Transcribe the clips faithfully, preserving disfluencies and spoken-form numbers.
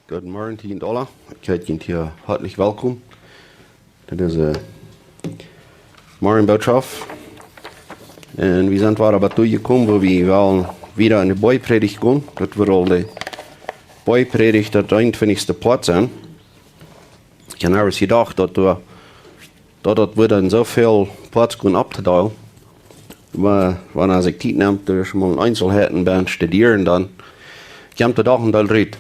Gooden Morjen, Tiet aula. Ekj heet junt hia hoatlich welkom. Dit es de Morjenbootschoft. Un wie sent wada bat doa jekomen, wua wie wellen wieda enne Boajprädicht gonen. Daut woat aul de Boajprädicht, daut eenuntwintichste Poat sennen. Ekj hab nich jedocht, daut doa daut daut woat dan soo väl Poats gonen opptodeelen. Oba wan eena sikj Tiet nemt, doa mol Eenzelheiten bie studieren, dan kjemt doa doch een Deel rut.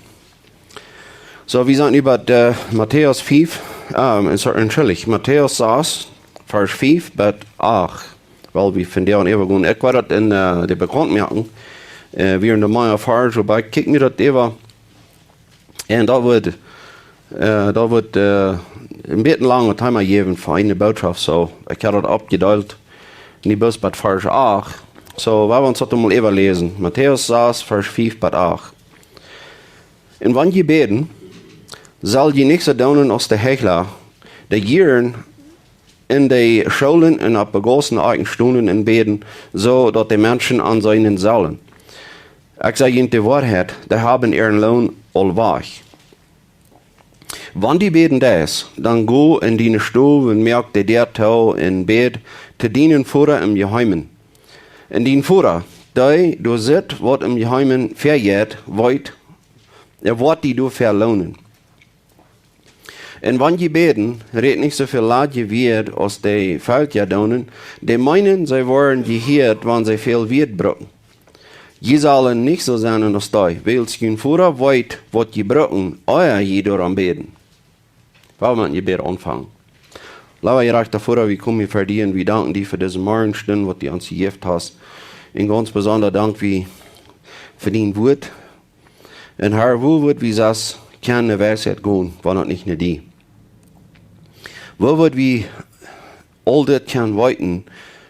Soo, wie sent nu bie, äh, Matäus fief, ähm, en- sorry, entschuldicht, Matäus sas, Varsch fief bat acht. Well, wie vondoag äwa gonen. Ekj woa daut en, äh, de bekaunt moaken. Äh, wie en de Meier Varsch, oba ekj kjikj mie daut äwa. Un daut woat, äh, daut woat, äh, een bät langet Thema jäwen fa eene Bootschoft, soo ekj hab daut oppjedeelt. Nu bat Varsch acht. Soo, wie woaren ons daut mol äwaläsen. Matäus sas, Varsch fief bat acht. Un wan jie bäden, sell jie nich soo doonen aus de Heichla, dee jieren en de Schoolen un opp de Gaussen stonen un bäden, soo daut de Menschen an seenen sellen. Ekj saj junt de Woarheit, dee haben äaren Loon aul wajch. Wan du bäden deist, dan go en diene Stow un moak de Däa too un bäd to dienen Voda em Jeheimen. Un dien Voda, dee doa sitt, waut em Jeheimen vejeit, weet, hee woat die doafäa loonen. Un wan jie bäden, rät nich soo väl ladje Wieed aus de Velkja doonen, dee meenen, see woaren jehieet, wan see väl Wieed brucken. Jie sellen nich soo sennen aus dee, wiels jun Voda weet, waut jie brucken, ea jie doarom bäden. Wie woaren met een Jebäd aunfangen. Leewa jerajchta Voda, wie komen hia ver die un wie danken die fa dise Morjenstund, waut du ons jejäft hast. Un gaunz besonda dank wie fa dien Wuat. Un Herr, woo woat wie sest kjennen Weisheit gonen, wan daut nich no die? Woo woat wie aul dit kjennen weeten,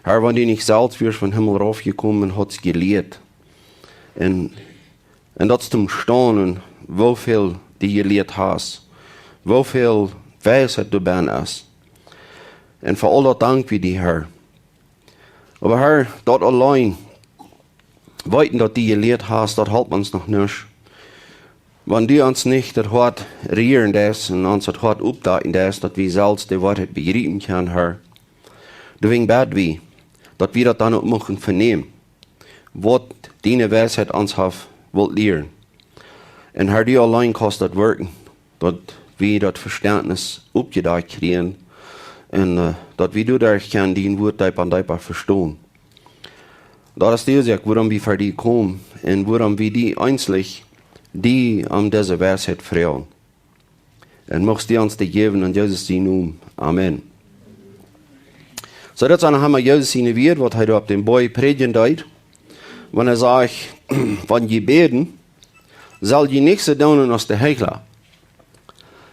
Herr, wan du nich selfst wieescht vom Himmel raufjekomen un hast jelieet? Un, un daut es toom staunen, woo väl du jelieet hast, woo väl Weisheit doa bennen es. Un fa aul daut dank wie die, Herr. Oba Herr, daut auleen weeten, daut du jelieet hast, daut halpt ons noch nuscht. Wan du ons nich daut Hoat rieren deist un ons daut Hoat oppdakjen deist, daut wie selfst de Woarheit bejriepen kjennen, Herr, doawäajen bäd wie, daut wie daut dan uk muchten vernämen, waut diene Weisheit ons haft wult lieren. Un Herr, du auleen kaust daut werkjen, daut wie daut Vestentnis oppjedakjt kjrieen un, äh, daut wie doaderch kjennen dien Wuat deepa un deepa vestonen. Daut es de Uasoak, wuarom wie ver die komen un wuarom wie die eenslich die om dise Weisheit froagen. Un muchst du ons dee jäwen en Jesus sienen Nomen. Amen. Soo, daut sent noch eemol Jesus siene Wieed, waut hee doa opp dän Boajch prädjen deed. Wan hee sajcht, wan jie bäden, sell jie nich soo doonen aus de Heichla.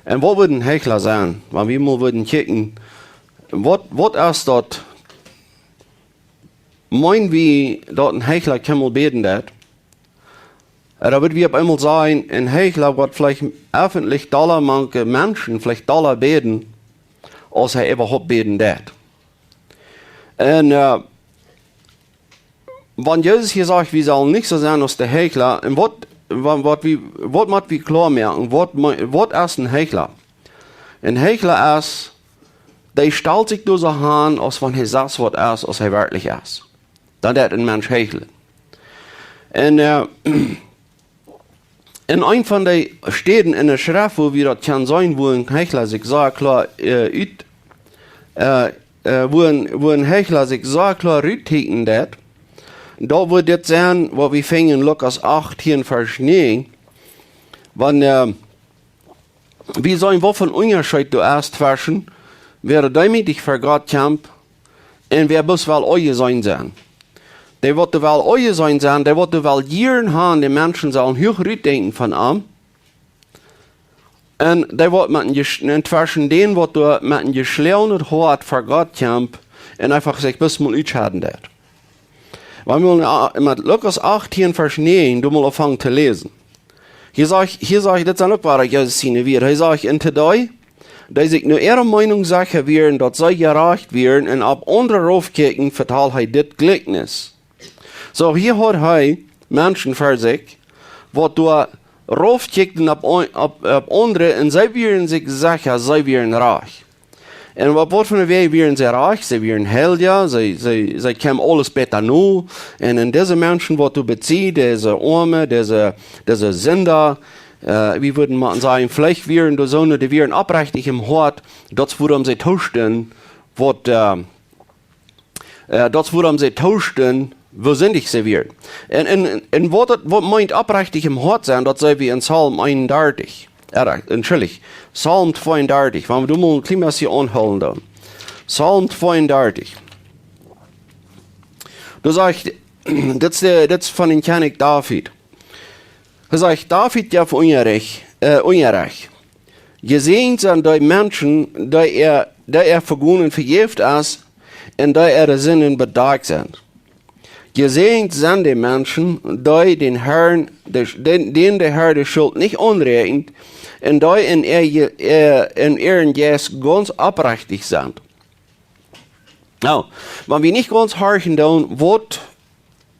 Un waut wudd een Heichla sennen? Wan wie mol wudden kjikjen, waut, waut es daut? Meen wie daut een Heichla kjeenmol bäden deed? Ooda wudd wie opp eemol sajen, een Heichla woat veleicht effentlich dolla mank de Menschen, veleicht dolla bäden, aus hee äwahaupt bäden deed? Un, äh, wan Jesus hia sajcht, wie sellen nich soo sennen aus de Heichla, un waut, wa-, waut wie, waut mott wie kloa moaken? Waut me-, waut es een Heichla? Een Heichla es, dee stalt sikj doa soo aun, aus wan hee selfst waut es, aus hee werkjlich es. Dan deit een Mensch heichlen. Un, äh, en eent von de Städen enne Schreft, wua wie daut kjennen seenen, wua een Heichla sikj sea kloa, äh, ut, äh, äh, wua een, wua een Heichla sikj sea kloa ruttieekjnen deit, daut wudd dit sennen, waut wie finjen en Lukas achtieen, Varsch näajen, wan, äh, wie seenen, waut fa een Unjascheet doa es tweschen, wäa deemootich ver Gott kjemt un wäa bloos well aunjeseenen sennen. Dee waut doa well aunjeseenen sennen, dee waut doa well Ieren haben, de Menschen sellen huach rutdenkjen von am. Un dee waut met een jesch-, un tweschen dän waut doa met een jeschloagenet Hoat ver Gott kjemt un eefach sikj bloos mol utscheiden deit. Wan wie mol, äh, met Lukas achtieen, Varsch näajen, doa mol aunfangen to läsen. Hia sajcht, hia sajcht, dit sent uk wada Jesus siene Wieed. Hee sajcht: Un to dee, dee sikj no äare Meenunk secha wieren, daut see jerajcht wieren un opp aundre raufkjikjen, vetald hee dit Jlikjnis. Soo, hia haud hee Menschen ver sikj, waut doa rauf kjikjten opp, opp, opp aundre un see wieren sikj secha, see wieren rajcht. Un opp waut fa eene Wäaj wieren see rajcht? See wieren heilja, see, see, see kjeemen aules bäta no. Un en dise Menschen, waut du besiehst, dise Oame, dise, dise Sinda, äh, wie wudden mau sajen, veleicht wieren doa soone, dee wieren oprechtich em Hoat, daut es wuarom see toostunden, waut, äh, äh, daut es wuarom see toostunden, woo sindich see wieren. Un, un, un waut daut, waut meent oprechtich em Hoat sennen, daut seenen wie en Psalm eenendartich. Äh, entschuldicht, Psalm tweeundartich. Wan wie doa mol een kjlien bät aunhoolen dan. Psalm tweeundartich. Doa sajcht, dit es de, dit es von dän Kjennich David. Hee sajcht, David jeef Unjarecht, äh, Unjarecht. Jesäajent sent dee Menschen, dee äa, dee äa Vegonen vejäft es un dee äare Sinden bedakjt sent. Jesäajent sent dee Menschen, dee dän Herrn, de, dän, dän de Herr de Schult nich aunräakjent un dee en äa, äa, en äaren Jeist gaunz oprechtich sent. Nu, wan wie nich gaunz horchen doonen, waut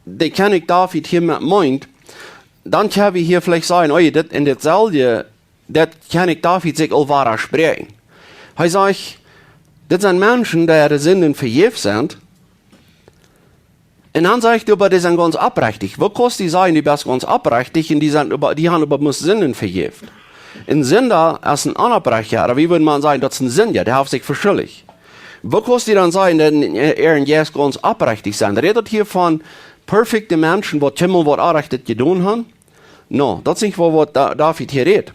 de Kjennich David hia met meent, dan kjenn wie hia veleicht sajen, oh, dit, en dit selwje, daut Kjennich David sikj aul wada spräakjen. Hee sajcht, dit sent Menschen, dee äare Sinden vejäft sent. Un dan sajcht hee, oba dee sent gaunz oprechtich. Woo kaust du sajen, du best gaunz oprechtich un dee sent äwa, dee haben äwa must Sinden vejäft? Een Sinda es een Onopprechtja, ooda wie wudden mau sajen, daut es een Sindja, dee haft sikj veschuldicht. Woo kaust du dan sajen, daut äa, äa Jeist gaunz oprechtich sent? Rät daut hia von perfekte Menschen, waut kjeenmol waut Orrajchtet jedonen haben? No, daut es nich waut, waut Da-, David hia rät.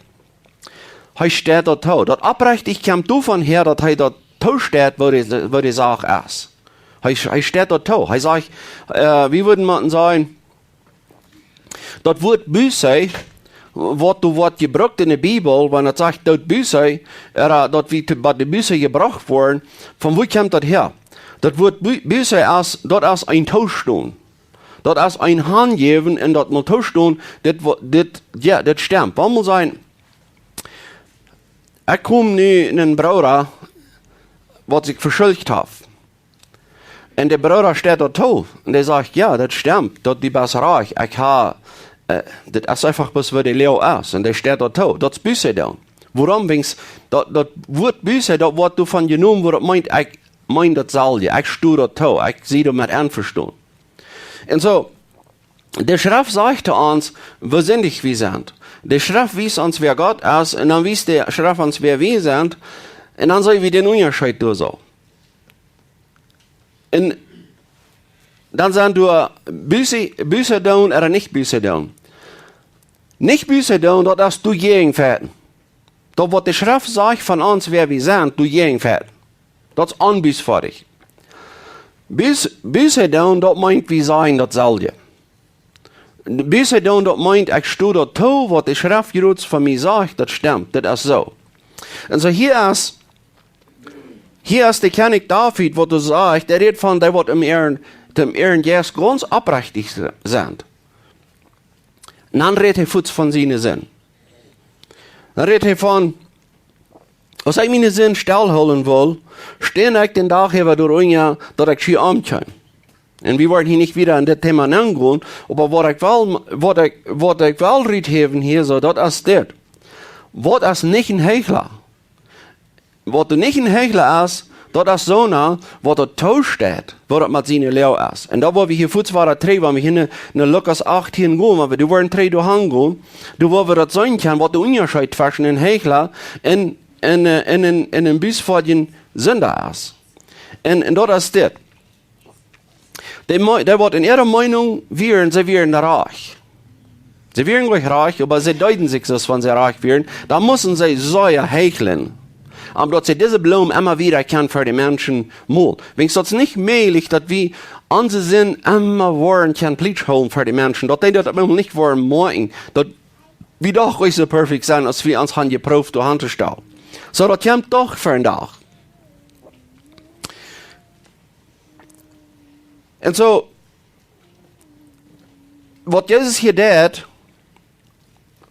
Hee steit daut too. Daut oprechtich kjemt doavon häa, daut hee daut toosteit, woo dee, woo dee Sach es. Hee, hee steit daut too. Hee sajcht, äh, wie wudden mau sajen, daut Wuat Buße, waut doa woat jebrukt en de Bibel, wan et sajcht, daut Buße, ooda daut wie to, bie de Buße jebrocht woaren, von wua kjemt daut häa? Daut Wuat Bu-, Buße es, daut es een Toostonen. Daut es een Hanjäwen un daut mol toostonen, dit wo-, dit, jo, dit stemt. Wan wie sajen, ekj kom nu en een Brooda, waut sikj veschuldicht haft. Un de Brooda steit daut too. Un dee sajcht, jo, daut stemt, daut du best rajcht. Ekj ha, äh, dit es eefach bloos woo de Loag es. Un dee steit daut too. Daut es Buße doonen. Wuarom? Wiels daut, daut Wuat Buße, daut woat doavon jenomen, wua daut meent, ekj meen daut selwje. Ekj sto daut too. Ekj sie doamet envestonen. Un soo, de Schreft sajcht to ons, woo sindich wie sent. De Schreft wiest ons, wäa Gott es, un dan wiest de Schreft ons, wäa wie sent, un dan seenen wie dän Unjascheet doa soo. Un dan sent doa Buße, Buße doonen ooda nich Buße doonen. Nich Buße doonen, daut es doajäajen fajchten. Daut waut de Schreft sajcht von ons, wäa wie sent, doajäajen fajchten. Daut es onbußfoadich. Buß-, Buße doonen, daut meent, wie sajen daut selwje. Buße doonen, daut meent, ekj sto daut too, waut de Schreft jrods von mie sajcht, daut stemt, daut es soo. Un soo hia es, hia es de Kjennich David, waut doa sajcht, dee rät von dee, waut em äaren, em äaren Jeist gaunz oprechtich se-, sent. Un dan rät hee fuaz von siene Sind. Dan rät hee von, aus ekj miene Sind stellhoolen wull, stand ekj dän Dach äwa doarunja, daut ekj hia omkjeem. Un wie woaren hia nich wieda en dit Thema nengonen, oba waut ekj well, waut ekj, waut ekj well ruthäwen hia soo, daut es dit. Waut es nich een Heichla? Waut nich een Heichla es, daut es soona, waut daut toosteit, woo daut met siene Loag es. Un daut woa wie hia fuaz wieda trigj, wan wie hia no, no Lukas achtieen gonen, wan wie doa woaren trigj doahan gonen, doa woa wie daut seenen kjennen, waut de Unjascheet tweschen een Heichla un, un, äh, un, un, un een bußfoadja Sinda es. Un, un daut es dit. Dee mei-, dee waut en äare Meenunk wieren, see wieren rajcht. See wieren nich rajcht, oba see deeden sikj soo, aus wan see rajcht wieren. Dan musten see sea heichlen, om daut see dise Bloom emma wieda kjennen fa de Menschen molen. Wiels daut es nich mäajlich, daut wie onse Sind emma woaren kjennen plietsch hoolen fa de Menschen. Daut dee daut emma nich woaren moakjen, daut wie doch nich soo perfekt sent, aus wie ons han jeprooft doahan to stalen. Soo, daut kjemt doch fa een Dach. Un soo, waut Jesus hia deed,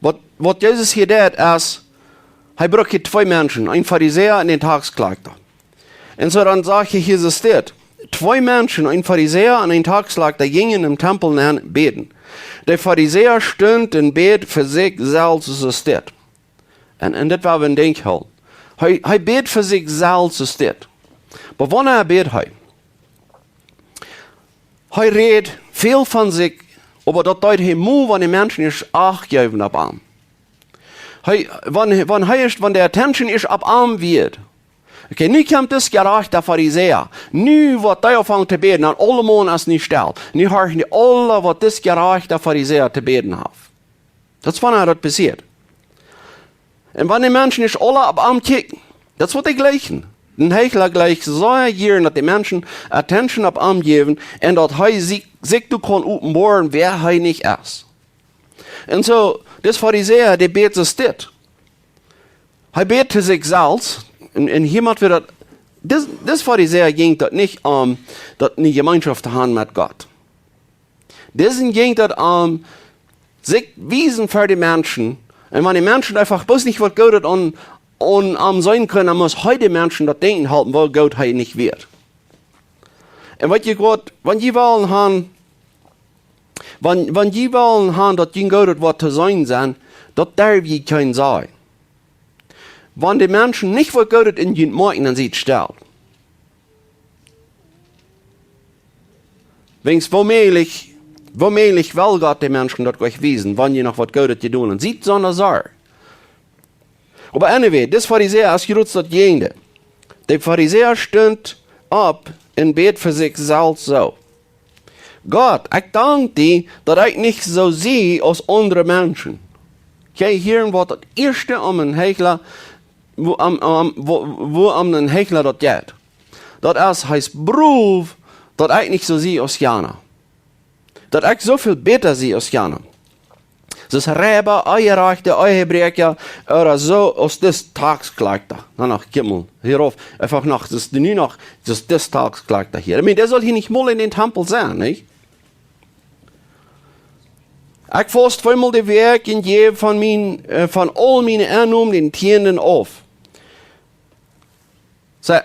waut, waut Jesus hia deed, es, hee brukt hia twee Menschen, een Farisäa un een Taxkjlakjta. Un soo dan sajcht hia Jesus dit: Twee Menschen, een Farisäa un een Taxkjlakjta, jinjen em Tempel nenn bäden. De Farisäa stunt un bäd fa sikj selfst, soo aus dit. Un, un dit woa wie em Denkj hoolen. Hee, hee bäd fa sikj selfst, soo aus dit. Oba wanea bäd hee? Hee räd väl von sikj, oba daut deed hee mau, wan de Menschen ieescht acht jeewen opp am. Hee, wan, wan hee ieescht, wan de attention ieescht opp am wia. Okay, nu kjemt dis jerajchta Farisäa. Nu woat hee aunfangen to bäden, un aulemaun es nu stell. Nu horchen dee aula, waut dis jerajchta Farisäa to bäden haft. Daut es wanea daut passieet. Un wan de Menschen ieescht aula opp am kjikjen, daut es waut dee jlikjen. Een Heichla jlikjt sea jieren, daut de Menschen attention opp am jäwen un daut hee sikj, sikj doa kaun openboaren, wäa hee nich es. Un soo, dis Farisäa, dee bäd soo aus dit. Hee bäd fa sikj selfst, un, un hia mott wie daut, dis, dis Farisäa jinkj daut nich om, daut eene Jemeenschoft to haben met Gott. Disen jinkj daut om sikj wiesen fa de Menschen. Un wan de Menschen eefach bloos nich waut Goodet aun, aun am seenen kunnen, dan must hee de Menschen daut denkjen halpen, woo goot hee nich wia. Un weet jie waut, wan jie wellen haben, wan, wan jie wellen haben, daut jie een goodet Wuat to sennen sent, daut derw jie kjeen sajen. Wan de Menschen nich waut Goodet en junt moakjen, dan siet stell. Wiels woomäajlich, woomäajlich well Gott de Menschen daut jlikj wiesen, wan jie noch waut Goodet jedonen. Siet soo aus hee. Oba anyway, dis Farisäa es jrods daut Jäajendeel. De Farisäa stunt opp un bäd fa sikj selfst soo: Gott, ekj dank die, daut ekj nich soo sie aus aundre Menschen. Jie hieren, waut daut ieeschte om een Heichla, woo om, om, woo, woo om een Heichla daut jeit. Daut es, hee es brow, daut ekj nich soo sie aus jana. Daut ekj soo väl bäta sie aus jana. Dis Reiba, Eherechte, Ehebräakja, ooda soo aus dis Taxkolakta. Na, noch, kjikj mol, hia auf, eefach noch, dis, nu noch, dis, dis Taxkolakta hia. Ekj meen, dee saul hia nich mol en dän Tempel sennen, nich? Ekj faust tweemol de Wäakj un jäw von mien, äh, von aul miene Ennom dän Tieenden auf. See,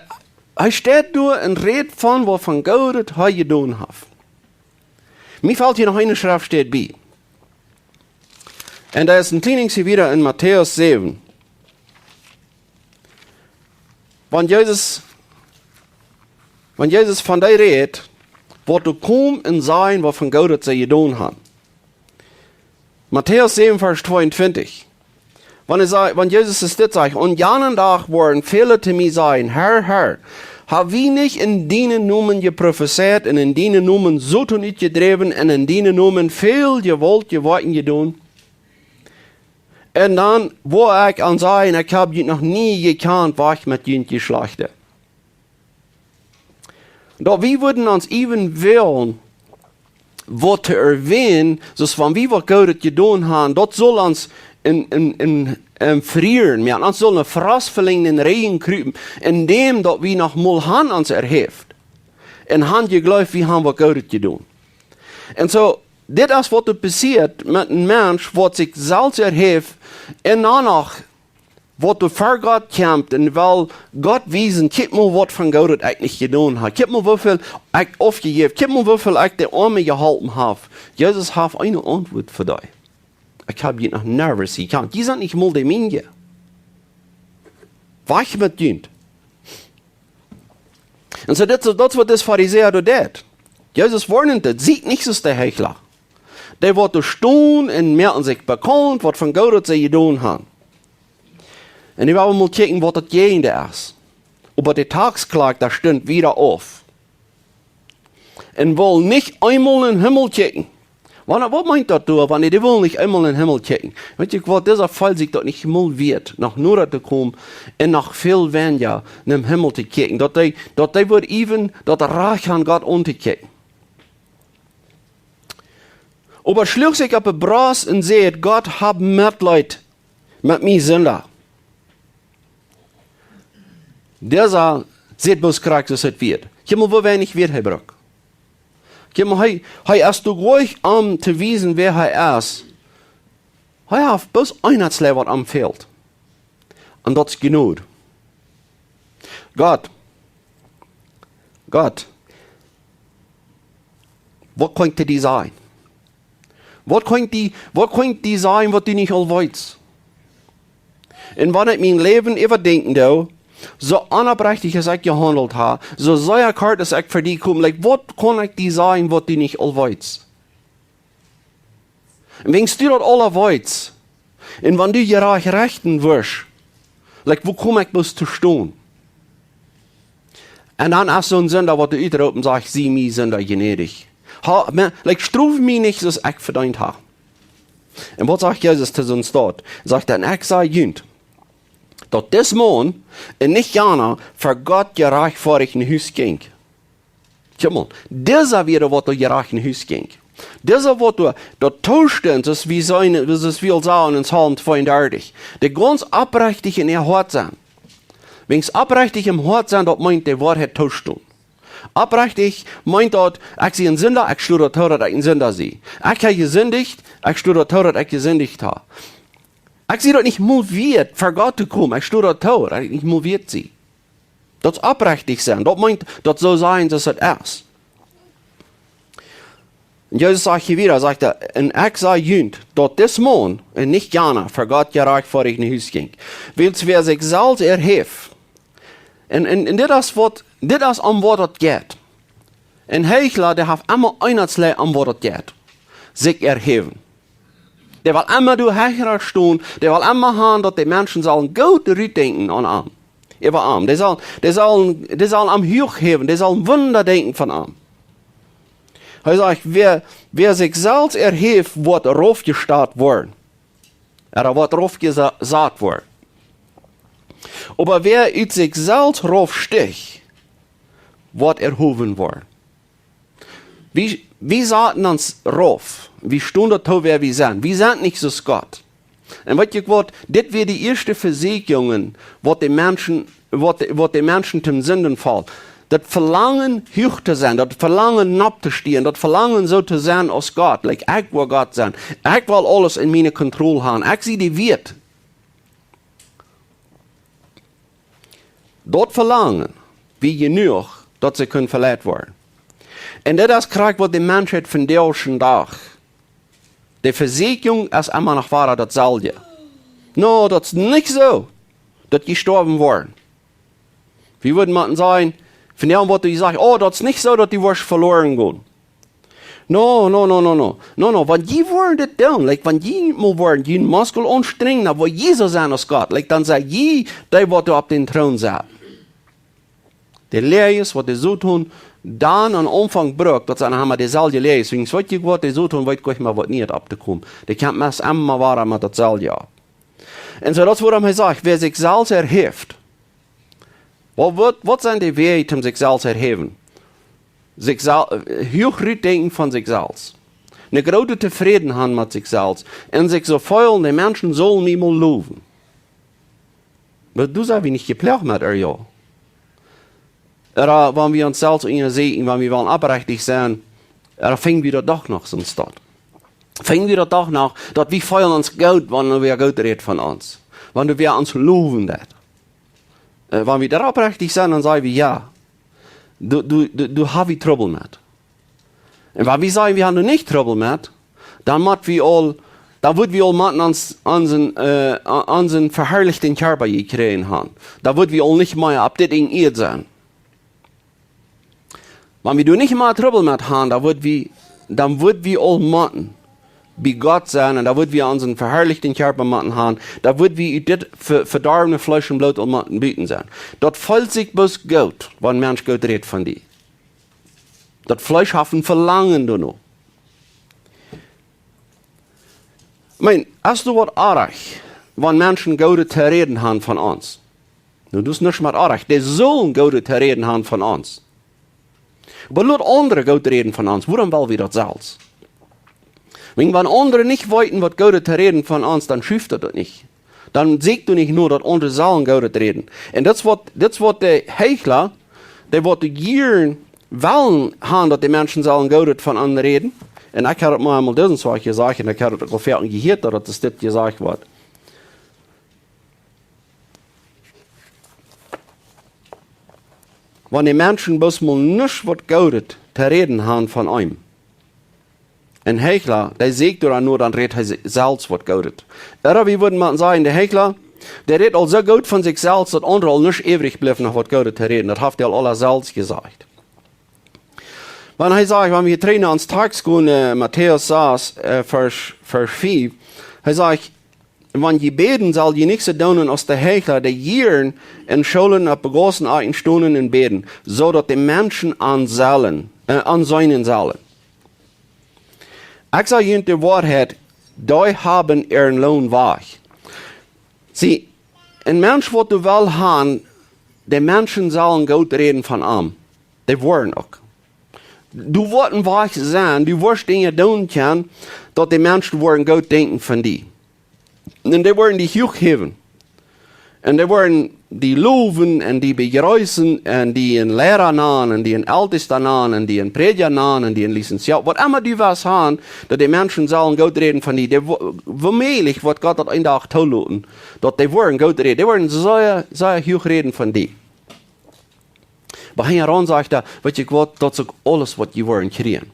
hee steit doa un rät von, waut von Goodet hee jedonen haft. Mie felt hia noch eene Schreftstäd bie. Un daut es een kjlienet bät wieda en Matäus säwen. Wan Jesus, wan Jesus von dee rät, waut doa komen un sajen, waut von Goodet see jedonen haben. Matäus säwen, Varsch tweeuntwintich. Wan hee sa-, wan Jesus es dit sajcht: "Un aun janen Dach woaren väle to mie sajen: Herr, Herr, hab wie nich en dienen Nomen jeprofezeit un en dienen Nomen Soton utjedräwen un en dienen Nomen väl jewaltje Woakjen jedonen?" Un dan woa ekj an sajen: "Ekj hab junt noch nie jekjant, wajch met junt, jie Schlajchte." Daut wie wudden ons äwen wellen waut to erwähnen, soo aus wan wie waut Goodet jedonen haben, daut saul ons en, en, en, en frieren, jo, ons saul een Frost velenjen, en Räajen kjrieen, endäm daut wie noch mol han ons erhäft. Un han jejleeft, wie haben waut Goodet jedonen. Un soo, dit es waut doa passieet met een Mensch, waut sikj selfst erhäft un dan noch waut doa ver Gott kjemt un well Gott wiesen: "Kjikj mol, waut von Goodet ekj nich jedonen hab. Kjikj mol, woo väl ekj aufjejäft. Kjikj mol, woo väl ekj de Oame jeholpen hab." Jesus haft eene Auntwuat fa die: "Ekj hab junt noch nie jekjant. Jie sent nich mol de miene. Wajch met junt." Un soo, dit, daut es waut dis Farisäa doa deed. Jesus woarnt: "Siet nich soo aus de Heichla. Dee waut doa stonen un moaken sikj bekaunt, waut von Goodet see jedonen haben." Un nu woa wie mol kjikjen, waut daut Jäajendeel es. Oba de Taxkolakta stunt wieda auf un wull nich eemol en dän Himmel kjikjen. Wan, waut meent daut doa, wan dee wull nich eemol en dän Himmel kjikjen? Weet jie waut, dise feeld sikj daut nich mol wieet, noch noda to komen un noch väl weinja en dän Himmel to kjikjen. Daut dee, daut dee wudd äwen daut Rajcht han, Gott auntokjikjen. Oba schluach sikj opp de Brost un säd: "Gott, hab Metleet met mie Sinda." Dee säd bloos krakjt soo aus et wia. Kjikj mol, woo weinich Wieed hee brukt. Kjikj mol, hee, hee es doa goanich om to wiesen, wäa hee es. Hee haft bloos eent, waut am fält. Un daut es Jnod. Gott, Gott, waut kaun ekj to die sajen? Waut kaun ekj die, waut kaun ekj die sajen, waut du nich aul weetst? Un wan ekj mien Läwen äwadenkjen doo, soo onopprechtich aus ekj jehaundelt hab, soo sea kort aus ekj fa die kom, like, waut kaun ekj die sajen, waut du nich aul weetst? Un wan du daut aula weetst, un wan du jerajcht rechten woascht, like, woo kom ekj bloos to stonen? Un dan es soon Sinda, waut doa utroopt un sajcht: "Sie mie, Sinda, jnädich. Ha, me, like, strof mie nich, soo aus ekj vedeent hab." Un waut sajcht Jesus to soon Staut? Sajcht hee: "Un ekj saj junt, daut dis Maun un nich jana ver Gott jerajchtfoadicht no Hus jinkj." Kjikj mol, disa wia, waut doa jerajcht no Hus jinkj. Disa, waut doa, daut toostund, soo aus wie seenen, soo aus wie aul sagen en Psalm tweeundartich. Dee gaunz opprechtich en äa Hoat sent. Wan opprechtich em Hoat sent, daut meent de Woarheit toostonen. Opprechtich meent daut, ekj sie een Sinda, ekj stoh doatoo, daut ekj een Sinda sie. Ekj hab jesindicht, ekj stoh doatoo, daut ekj jesindicht hab. Ekj sie daut nich mol wieet, ver Gott to komen, ekj stoh doatoo, daut ekj nich mol wieet sie. Daut es opprechtich sennen. Daut meent, daut soo sennen, soo aus et es. Un Jesus sajcht hia wada, sajcht hee: "Un ekj saj junt, daut dis Maun un nich jana ver Gott jerajchtfoadicht no Hus jinkj. Wiels wäa sikj selfst erhäft." Un, un, un dit es waut, dit es om waut et jeit. Een Heichla, dee haft emma eent, om waut et jeit. Sikj erhäwen. Dee well emma doa hecha stonen, dee well emma han, daut de Menschen sellen goot rutdenkjen aun am. Äwa am. Dee sellen, dee sellen, dee sellen am huach häwen, dee sellen Wunda denkjen von am. Hee sajcht: "Wäa, wäa sikj selfst erhäft, woat raufjesat woaren." Ooda woat raufjesat woaren. "Oba wäa ut sikj selfst raufsticht, woat erhowen woaren." Wie, wie saten ons rauf. Wie stonen doatoo, wäa wie sent. Wie sent nich soo aus Gott. Un weet jie waut, dit wia de ieeschte Vesieekjungen, waut de Menschen, waut de, waut de Menschen toom Sinden felt. Daut Velangen huach to sennen, daut Velangen opptostonen, daut Velangen soo to sennen aus Gott. Like, ekj well Gott sennen. Ekj well aules en miene Kontroll han. Ekj sie de Wieet. Daut Velangen, wia jenuach, daut see kunnen veleit woaren. Un dit es krakjt waut de Menschheit vondoag dän Dach. De Vesieekjunk es emma noch wada daut selwje. No, daut es nich soo, daut jie jestorwen woaren. Wie wudden motten sajen, von dee waut dee sajen: "Oh, daut es nich soo, daut dee woascht veloaren gonen." No, no, no, no, no. No, no, wan jie woaren dit doonen, like, wan jie mol woaren, jie Muskel aunstrenjen, dan woa jie soo sennen aus Gott. Like, dan sie jie dee, waut doa opp dän Troon sett. De Läajes, waut de Soton dan aum Aunfank brukt, daut sent emma de selwje Läajes. Wiels weet jie waut, de Soton weet nich mea, waut nich opptokomen. Dee kjemt meist emma wada met daut selwje opp. Un soo, daut es wuarom hee sajcht: "Wäa sikj selfst erhäft." Waut, waut, waut sent de Wäaj, om sikj selfst erhäwen? Sikj sel-, huach rutdenkjen von sikj selfst. Eene groote Tofrädenheit met sikj selfst. Un sikj soo feelen, de Menschen sellen mie mol lowen. Oba doa sent wie nich jeploagt met, ooda jo? Ooda wan wie ons selfst unjaseenen, wan wie wellen opprechtich sennen, ooda finj wie daut doch noch soo staut? Finj wie daut doch noch, daut wie feelen ons goot, wan wäa goot rät von ons? Wan wäa ons lowen deit? Äh, wan wie doa opprechtich sent, dan saj wie jo. Doa, doa, doa, doa hab wie Trubbel met. Un wan wie sajen, wie haben doa nich Trubbel met, dan mott wie aul, dan wudd wie aul motten ons, onsen, äh, onsen veharlichten Kjarpa jekjräajen haben. Dan wudd wie aul nich mea opp dit Enj Ieed sennen. Wan wie doa nich mea Trubbel met haben, dan wudd wie, dan wudd wie aul motten bie Gott sennen, un dan wudd wie onsen veharlichten Kjarpa motten haben, dan wudd wie ut dit ve-, vedorwne Fleesch un Bloot aul motten buten sennen. Daut feelt sikj bloos goot, wan een Mensch goot rät von die. Daut Fleesch haft een Velangen doano. Ekj meen, es doa waut oajch, wan Menschen goodet to räden haben von ons? Nu, daut es nuscht met oajch. Dee sellen goodet to räden haben von ons. Oba lot aundre goot räden von ons. Wuarom well wie daut selfst? Wan, wan aundre nich weeten, waut goodet to räden von ons, dan schuft daut uk nich. Dan sieekjst du nich no, daut aundre sellen goodet räden. Un daut es waut, daut es waut de Heichla, dee waut de Jieren wellen haben, daut de Menschen sellen goodet von an räden. Un ekj hab daut mol eemol dise Woakj jesajcht, un ekj hab daut uk aul väl jehieet, daut daut es dit jesajcht woat. Wan de Menschen bloos mol nuscht waut goodet to räden haben von eenem, Een Heichla, dee sajcht doa dan nich, dan rät hee sikj selfst waut Goodet. Ooda wie wudden mau sajen, de Heichla, dee rät aul soo goot von sikj selfst, daut aundre aul nich äwrich blift, noch waut Goodet to räden. Daut haft hee aul aula selfst jesajcht. Wan hee sajcht, wan wie trigj no ons Tekjst gonen, äh, Matäus sas, äh, Varsch, Varsch fief, hee sajcht: "Wan jie bäden, sell jie nich soo doonen aus de Heichla, dee jieren en Schoolen opp Gaussen stonen un bäden, soo daut de Menschen an sellen, äh, an seenen sellen." Ekj saj junt de Woarheit, dee haben äaren Loon wajch. See, een Mensch waut du west han, de Menschen sellen goot räden von am. Dee woaren uk. Du woascht een Wajch sennen, du woascht Dinja doonen kjennen, daut de Menschen woaren goot denkjen von die. Un dee woaren die huach häwen. Un dee woaren die lowen un die bejreessen un die een Liera nanen un die een Eltesta nanen un die een Prädja nanen un die een Lizenziat. Waut emma du west han, daut de Menschen sellen goot räden von die. Dee wo-, wommäajlich woat Gott daut een Dach toloten, daut dee woaren goot räden. Dee woaren sea, sea huach räden von die. Oba hinjaraun sajcht hee: "Weet jie waut, daut es uk aules waut jie woaren kjrieen.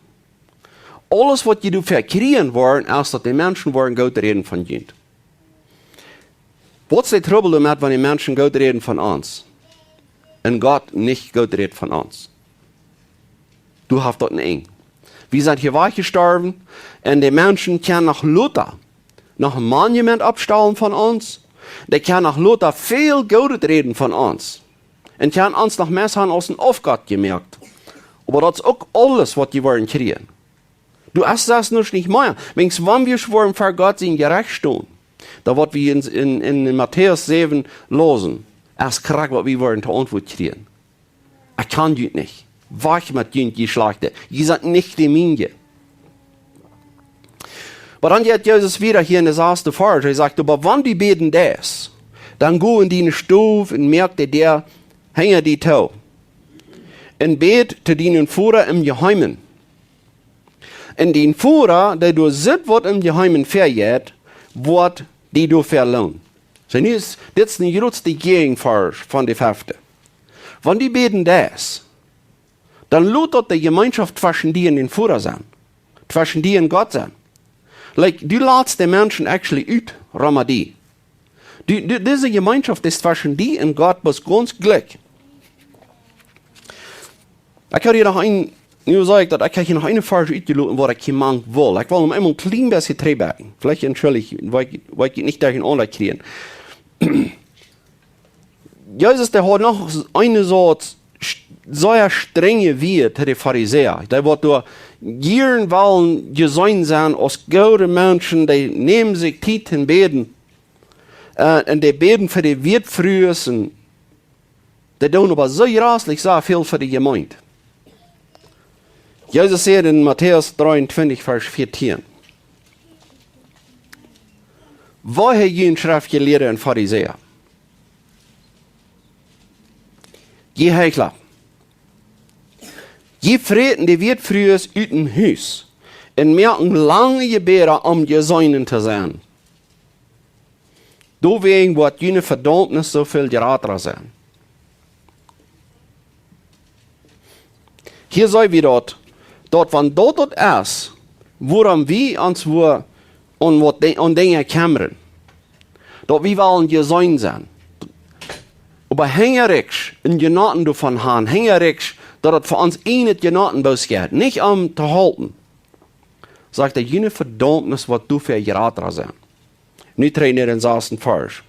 Aules waut jie doafäa kjrieen woaren, es daut de Menschen woaren goot räden von junt." Waut es de Trubbel doamet, wan de Menschen goot räden von ons un Gott nich goot rät von ons? Du hast daut een Enj. Wie sent hia wajch jestorwen un de Menschen kjennen noch lota noch een Monument oppstalen von ons. Dee kjennen noch lota väl Goodet räden von ons. Un kjennen ons noch mea han aus een Aufgott jemoakt. Oba daut es uk aules waut jie woaren kjrieen. Du hast daut noch nich mea. Wiels wan wie woaren ver Gott sien Jerecht stonen, dan waut wie en, en, en Matäus säwen läsen, es krakjt waut wie woaren to Auntwuat kjrieen: "Ekj kjan junt nich. Wajch met junt, jie Schlajchte. Jie sent nich de Miene." Oba dan jeit Jesus wieda hia en de sasde Varsch. Hee sajcht: "Oba wan du bäden deist, dan go en diene Stow un moak de Däa hinja die too. Un bäd to dienen Voda em Jeheimen. Un dien Voda, dee doa sitt, waut em Jeheimen väajeit, woat die doafäa loonen." See, nu es, dit es de jratste Jäajenvarsch von de fefte. Wan du bäden deist, dan lot daut de Jemeenschoft tweschen die un dien Voda sennen. Tweschen die un Gott sennen. Like, du latst de Menschen actually ut, rom die. Du, du, dise Jemeenschoft es tweschen die un Gott, bloos gaunz jlikj. Ekj haud hia noch een, nu saj ekj daut, ekj haud hia noch een Varsch utjeloten, waut ekj hia mank wull. Ekj well am eemol een kjlien bät trigj brinjen. Veleicht, entschuldicht, woa ekj, woa ekj nich derjcheenaunda kjrieen. Jesus, dee haud noch eene Sort st-, sea strenje Wieed to de Farisäa. Dee waut doa jieren wullen jeseenen sennen aus goode Menschen, dee neemen sikj Tiet to bäden. Äh, un dee bäden fa de Wätfrues un dee doonen oba soo jreslich sea väl fa de Jemeent. Jesus säd en Matäus dreeuntwintich, Varsch vieetieen: "Weh junt, Schreftjelieede un Farisäa, jie Heichla! Jie fräten de Wätfrues ut däm Hus un moaken lange Jebäda, om jeseenen to sennen. Doawäajen woat june Vedaumnis soo väl jrata sennen." Hia seenen wie daut, daut wan daut daut es, wuarom wie ons wua aun waut de-, aun Dinja kjemmren, daut wie wellen jeseenen sennen, oba hinjaraun een Jenoten doavon haben, hinjaraun, daut et fa ons eent Jenoten bloos jeit, nich om to halpen, sajcht hee, june Vedaumnis woat doafäa jrata sennen. Nu trigj no dän sasden Varsch.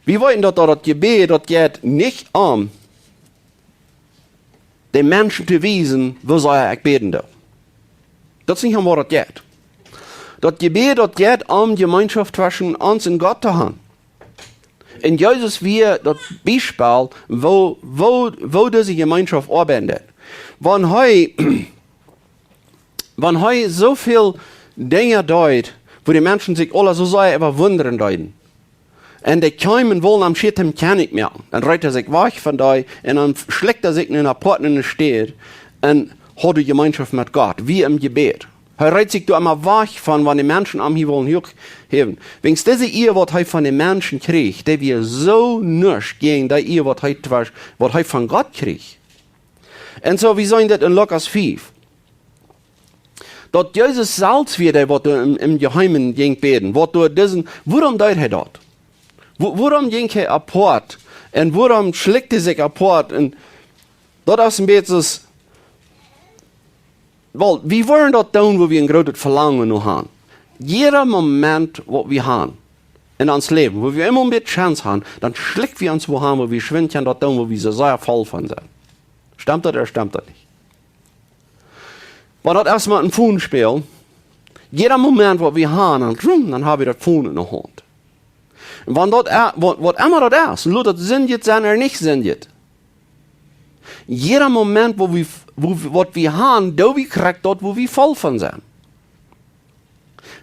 Wie weeten daut, daut daut Jebäd, daut jeit nich om de Menschen to wiesen, woo sea ekj bäden doo. Daut es nich om waut daut jeit. Daut Jebäd, daut jeit om Jemeenschoft tweschen ons un Gott to haben. Un Jesus wia daut Biespel, woo, woo, woo dise Jemeenschoft oabeiden deed. Wan hee, wan hee soo väl Dinja deed, wua de Menschen sikj aula soo sea äwa wundren deeden. Un dee kjeemen, wullen am schieren kjennich moaken. Dan reet hee sikj wajch von dee un dan schlikjt hee sikj no eene apoate Städ un haud Jemeenschoft met Gott, wia em Jebäd. Hee reet sikj doa emma wajch von, wan de Menschen am hia wullen huach häwen. Wäajens dise Ea, waut hee von de Menschen kjrieech, dee wia soo nuscht jäajen dee Ea, waut hee twesch-, waut hee von Gott kjrieech. Un soo, wie seenen daut en Lukas fief. Daut Jesus selfst wia dee, waut doa em, em Jeheimen jinkj bäden. Waut doa disen, wuarom deed hee daut? Wo-, wuarom jinkj hee apoat? Un wuarom schlikjt hee sikj apoat? Un daut es een bät soo, well, wie wellen daut doonen, wua wie een grootet Velangen no haben. Jieda Moment, waut wie haben en ons Läwen, wua wie emma een bät Chance haben, dan schlikj wie ons wua han, wua wie schwind kjennen daut doonen, wua wie soo sea voll von sent. Stemt daut ooda stemt daut nich? Oba daut es mau een Phone spälen. Jieda Moment, waut wie haben, dan, rum, dan hab wie daut Phone enne Haunt. Un wan daut, e- waut, waut emma daut es, lot daut sindjet sennen ooda nich sindjet. Jieda Moment, wua wie, wua, waut wie haben, doo wie krakjt daut, wua wie voll von sent.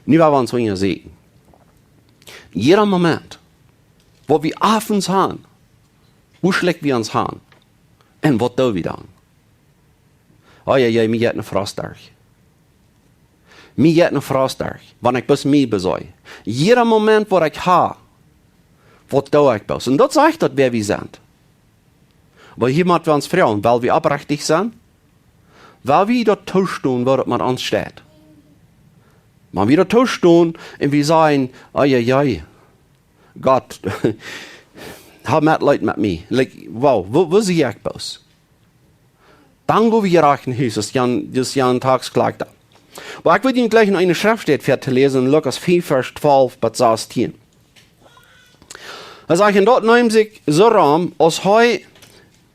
Nu woa wie ons unjaseenen. Jieda Moment, waut wie avends haben, wua schlikj wie ons han? Un waut doo wie dan? Oh jo, jo, mie jeit een Frost derch. Mie jeit een Frost derch, wan ekj bloos mie besach. Jieda Moment, waut ekj hab, waut doo ekj bloos? Un daut sajcht daut, wäa wie sent. Oba hia motten wie ons froagen, well wie oprechtich sennen? Well wie daut toostonen, woo daut met ons steit? Wan wie daut toostonen un wie sajen, oh jo, jo, Gott, hab Metleet met mie. Like, wow, wua, wua sie ekj bloos? Dan go wie hia achtern Jesus, Jan, Jesus Jan Tax klagt. Oba ekj well junt jlikj noch eene Schreftstäd väa to läsen, Lukas fief, Varsch twalf bat sastieen. Hee sajcht, un daut neem sikj soo rom, aus hee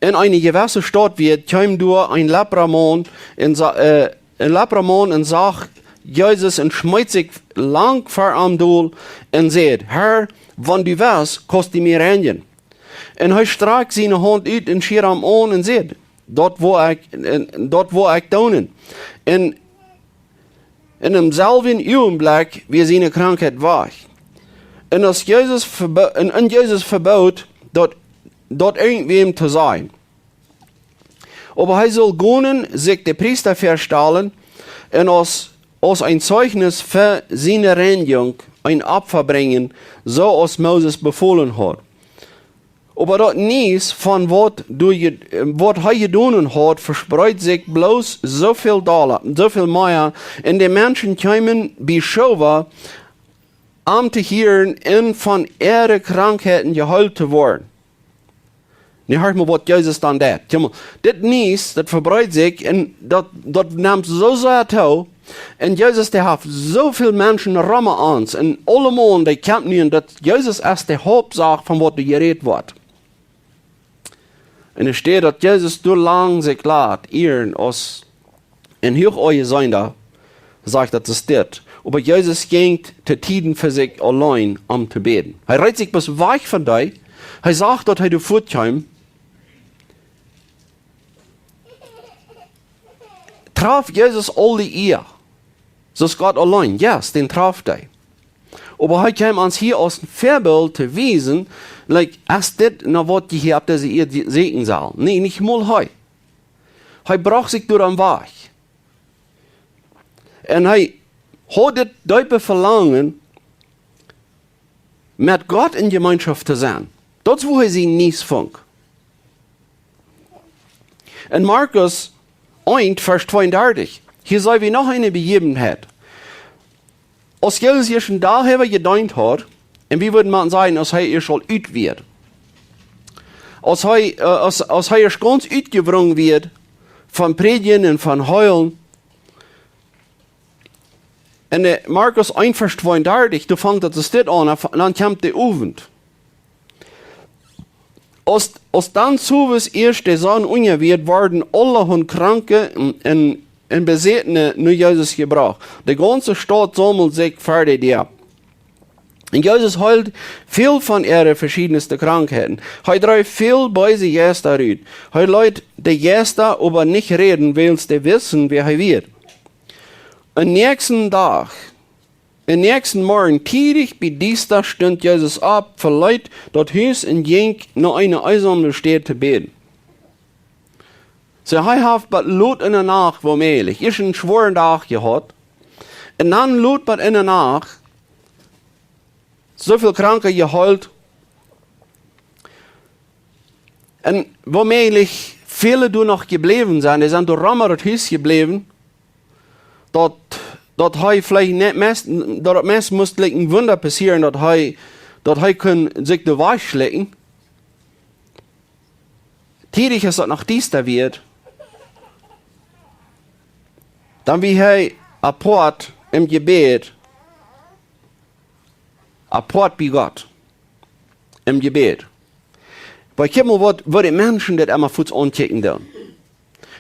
en eene jewesse Staut wia, kjeem doa een Lepramaun un sa-, äh, een Lepramaun un sach Jesus un schmeet sikj lang ver am dol un säd, Herr, wan du west, kaust du mie reinjen. Un hee strakjt siene Haunt ut un schieed am aun un säd, daut woa ekj, un, daut woa ekj doonen. Un en demselwjen Uagenblekj wia siene Krankheit wajch. Un aus Jesus vebo-, un, un Jesus vebood, daut, daut irjentwäm to sajen. Oba hee sull gonen, sikj de Priesta väastalen un aus, aus een Zeichnis fa siene Reinjunk een Opfa brinjen, soo aus Moses befolen haud. Oba daut Niees von waut doa je-, waut hee jedonen haud, vespreed sikj bloos soo väl dolla, soo väl mea, un de Menschen kjeemen bie Schowa, am to hieren un von äare Krankheiten jeheelt to woaren. Nu horcht mau, waut Jesus dan deit. Kjikj mau, dit Niees, daut vebreet sikj un daut, daut nemt soo sea too. Un Jesus, dee haft soo väl Menschen rom ons. Un aulemaun, dee kjemt nu, un daut Jesus es de Hauptsach von waut doa jerät woat. Un doa steit, daut Jesus doa lang sikj lat ieren aus een huach aunjeseenda, sajcht daut es dit. Oba Jesus jinkj to Tieden fa sikj auleen om to bäden. Hee reet sikj bloos wajch von dee. Hee sach, daut hee doa fuat kjeem. Traf Jesus aul de Ea? Soo aus Gott auleen? Yes, dän traf hee. Oba hee kjeem ons hia aus een Väabilt to wiesen, like, es dit no waut jie hia opp dise Ieed säkjen sellen? Nä, nich mol hee. Hee brocht sikj doa aun wajch. Un hee haud dit deepe Velangen, met Gott en Jemeenschoft to sennen. Daut es, wua hee sien Niees funk. En Markus eent, Varsch tweeundartich, hia seeh wie noch eene Bejäwenheit. Aus Jesus ieescht een Dach äwa jedeent haud, un wie wudden mau sajen, aus hee ieescht aul ut wia. Aus hee, äh, aus, aus hee ieescht gaunz utjewrungen wia von prädjen un von heelen. En, äh, Markus eent, Varsch tweeundartich, doa fangt daut es dit aun, un dan kjemt de Owent. Aus, aus dan sowes ieescht de Sonn unja wia, worden aulahaunt Kranke un, un, un Besätne no Jesus jebrocht. De gaunze Staut saumelt sikj ver de Däa. Un Jesus heeld väl von äare veschiednste Krankheiten. Hee dreef väl beese Jeista rut. Hee leet de Jeista oba nich räden, wiels dee wisten, wäa hee wia. Dän näakjsten Dach, dän näakjsten Morjen, tiedich bie Diesta stunt Jesus opp, veleet daut Hus un jinkj no eene eensaumde Städ to bäden. Soo, hee haft bat lot enne Nacht, woomäajlich, ieescht een schwoaren Dach jehaut, un dan lot bat enne Nacht soo väl Kranke jeheelt, un woomäajlich väle doa noch jebläwen sent, dee sent doa rom daut Hus jebläwen, daut daut hee veleicht nich meist, daut et meist must like een Wunda passieren, daut hee, daut hee kunn sikj de Wajch schlikjen. Tiedich es daut noch diesta wia, dan wia hee apoat em Jebäd, apoat bie Gott, em Jebäd. Oba kjikj mol, waut, waut de Menschen dit emma fuaz aunkjikjen doonen.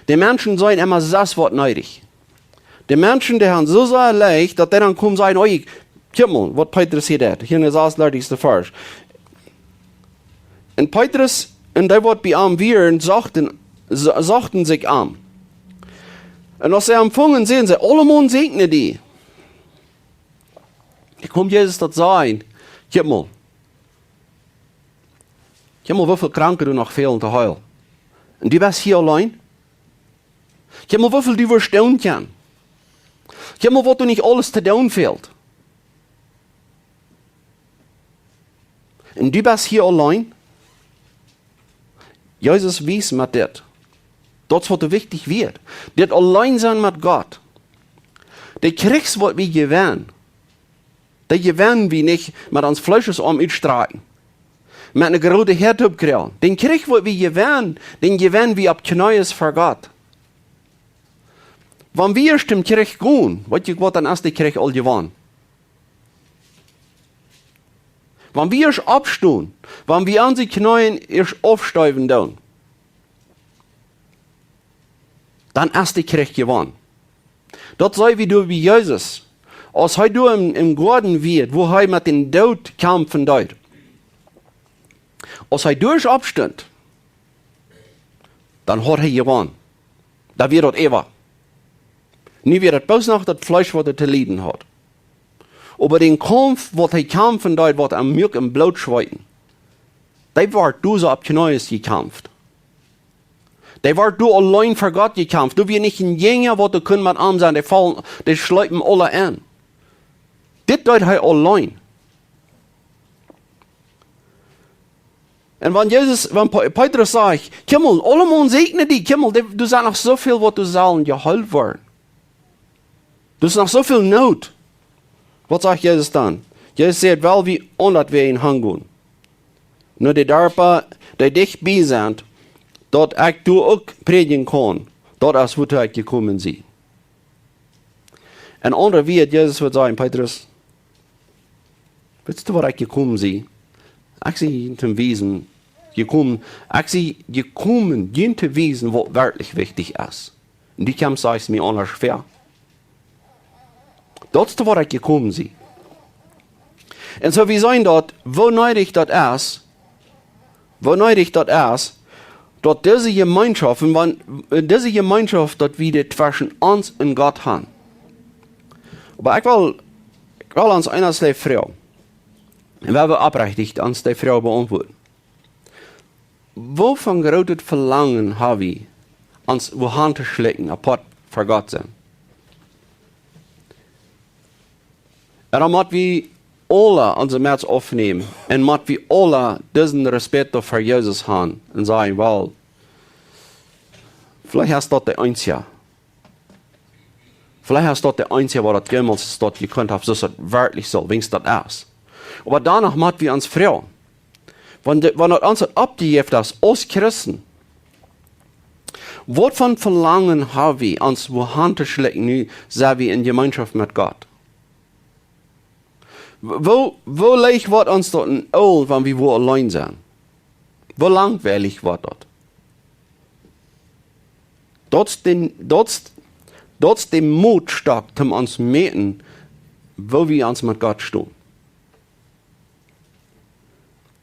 De Menschen seenen emma soo waut needich. De Menschen, dee haben soo sea leicht, daut dee dan komen sajen: "Oh, ekj, kjikj mol, waut Petrus hia deed." Hia en de sasuntachtigste Varsch. Un Petrus un dee, waut bie am wieren, sochten, so-, sochten sikj am. Un aus see am fungen, säden see: "Aulemaun säajnen die." Hia kjemt Jesus daut sajen: "Kjikj mol. Kjikj mol, woo väl Kranke doa noch fälen to heelen. Un du best hia auleen. Kjikj mol, woo väl du woascht doonen kjennen. Kjikj mol, waut doa nich aules to doonen fält. Un du best hia auleen." Jesus wiest met dit, daut es waut doa wichtich wia. Dit auleen sennen met Gott. De Kjrich, waut wie jewennen, dee jewennen wie nich met ons Fleesch aum Utstrakjen, met eene groote Häad oppkjrieen. Dän Kjrich, waut wie jewennen, dän jewennen wie opp Kjnees ver Gott. Wan wie ieescht em Kjrich gonen, weet jie waut, dan es de Kjrich aul jewonnen. Wan wie ieescht oppstonen, wan wie onse Kjnees ieescht aufsteewen doonen, dan es de Kjrich jewonnen. Daut sach wie doa bie Jesus, aus hee doa em, em Goaden wia, wua hee met dän Doot kjamfen deed. Aus hee doa oppstunt, dan haud hee jewonnen. Dan wia daut äwa. Nu wia daut bloos noch daut Fleesch, waut hee to lieden haud. Oba dän Kaumf, waut hee kjamfen deed, waut am Muak un Bloot schweeten, dee wort doa soo opp Kjnees jekjamft. Dee wort doa auleen ver Gott jekjamft. Doa wia nich een Jinja, waut doa kunn met am sennen. Dee faulen, dee schleepen aule aun. Dit deed hee auleen. Un wan Jesus, wan Pe-, Petrus sajcht: "Kjikj mol, aulemaun säajnen die, kjikj mol, doa, doa sent noch soo väl, waut doa sellen jeheelt woaren. Doa es noch soo väl Noot." Waut sajcht Jesus dan? Jesus sajcht: "Well wie aundasch wäajen hangonen. No de Darpa, dee dicht bie sent, daut ekj doa uk prädjen kaun. Daut es, wuatoo ekj jekomen sie." En aundre Wieed, Jesus wudd sajen: "Petrus, weetst du, waut ekj jekomen sie? Ekj sie junt to wiesen, jekomen, ekj sie jekomen, junt to wiesen, waut werkjlich wichtich es. Un du kjemst, sajchst mie aundasch väa." Daut es, waut ekj jekomen sie. Un soo, wie seenen daut, woo needich daut es, woo needich daut es, daut dise Jemeenschoft, un wan, dise Jemeenschoft, daut wie dit tweschen ons un Gott haben. Oba ekj well, ekj well ons eent froagen. Un wie haben oprechtich ons dee Froag beauntwuat. Woo von grootet Velangen haben wie, ons wua han to schlikjen, apoat ver Gott sennen? Un dan mott wie aule onse Mats oppnämen un mott wie aule disen Respekt ver Jesus haben un sajen: "Well, veleicht es daut de eensja. Veleicht es daut de eensja, waut daut jemols es, daut jekaunt haft, soo aus daut werkjlich sull, wiels daut es." Oba doano mott wie ons froagen, wan de, wan daut ons daut oppjejäft es, aus Christen, waut von Velangen haben wie, ons wua han to schlikjen, nu sent wie en Jemeenschoft met Gott? Woo, woo leicht woat ons daut en Ool, wan wie wua auleen sent? Woo langwielich woat daut? Daut es de, daut es, daut es de Mootstock, om ons to mäten, woo wie ons met Gott stonen.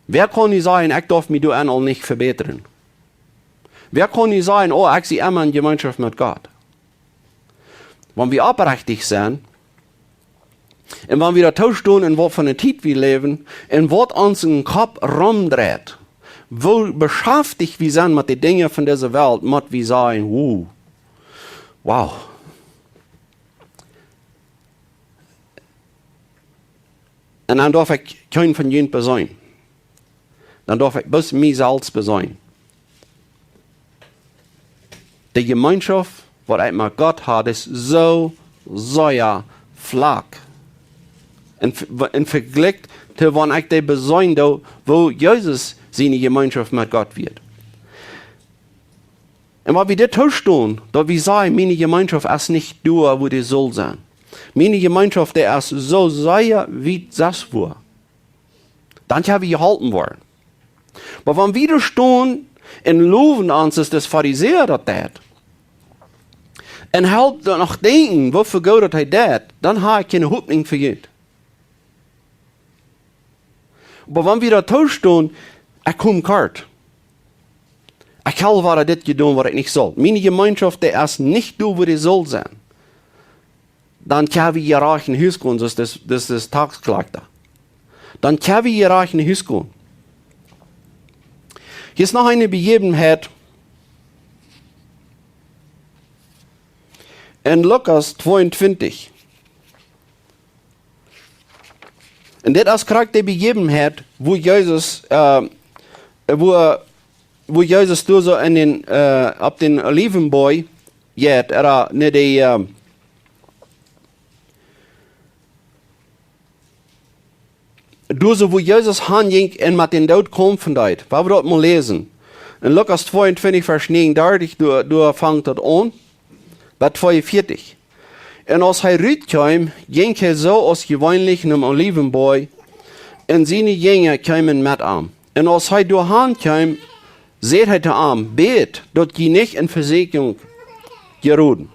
Wäa kaun nu sajen: "Ekj darf mie doa aul nich vebätren"? Wäa kaun nu sajen: "Oh, ekj sie emma en Jemeenschoft met Gott"? Wan wie oprechtich sent, un wan wie doa toostonen, en waut fa eene Tiet wie läwen, un waut ons em Kopp romdreit, woo beschaftich wie sent met de Dinja von dise Welt, mott wie sajen: "Wow. Wow." Un dan darf ekj kjeenen von junt beseenen. Dan darf ekj bloos mie selfst beseenen. De Jemeenschoft, waut ekj met Gott hab, es soo sea flak. En, en Vejlikj to wan ekj dee beseenen doo, woo Jesus siene Jemeenschoft met Gott wia. Un wan wie dit toostonen, daut wie sajen, miene Jemeenschoft es nich doa, wua dee saul sennen. Miene Jemeenschoft, dee es soo sea wiet sest wua. Dan kjenn wie jeholpen woaren. Oba wan wie doa stonen un lowen ons, aus de Farisäa daut deeden, un halpen doa noch denkjen, woo väl Goodet hee deed, dan ha ekj kjeene Hopninj fa junt. Oba wan wie doa toostonen, ekj kom kort. Ekj hab wada dit jedonen, waut ekj nich saul. Miene Jemeenschoft, dee es nich doa, wua dee saul sennen. Dan kjenn wie jerajcht no Hus gonen, soo aus dis, dis, dis Taksklakta. Dan kjenn wie jerajcht no Hus gonen. Hia es noch eene Bejäwenheit en Lukas tweeuntwintich. Un dit es krakjt dee Bejäwenheit, wua Jesus, äh, wua, wua Jesus doa soo en dän, äh, opp dän Olivenboajch jeit, ooda, nä, dee, äh, doa soo, wua Jesus hanjinkj un met dän Doot kjamfen deed. Wan wie daut mol läsen. En Lukas tweeuntwintich, Varsch negenundartich, doa, doa fangt daut aun. Bat tweeunvieetich. Un aus hee rutkjeem, jinkj hee soo aus jeweenlich nom Olivenboajch, un siene Jinja kjeemen met am. Un aus hee doa hankjeem, säd hee to an: Bät, daut jie nich en Vesieekjunk jeroden.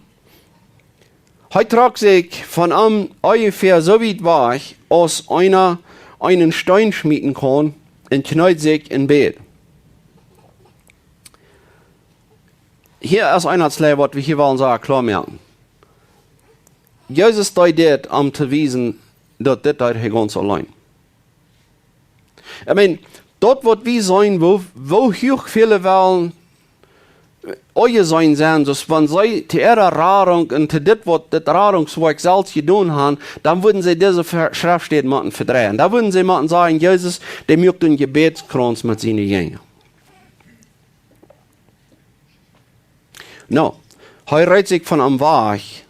Hee trock sikj von an onjefäa soo wiet wajch, aus eena eenen Steen schmieten kaun, un kjneed sikj un bäd. Hia es een Aspekt, waut wie hia wellen sea kloa moaken. Jesus deed dit, om to wiesen, daut dit deed hee gaunz auleen. I mean, daut waut wie seenen, woo, woo huach väle wellen, äh, aunjeseenen sennen, soo aus wan see to äare Radunk un to dit, waut dit Radungswoakj selfst jedonen haben, dan wudden see dise Ver-, Schreftstäd motten vedreien. Dan wudden see motten sajen: Jesus, dee muak een Jebädskrauns met siene Jinja. No, hee reet sikj von am wajch,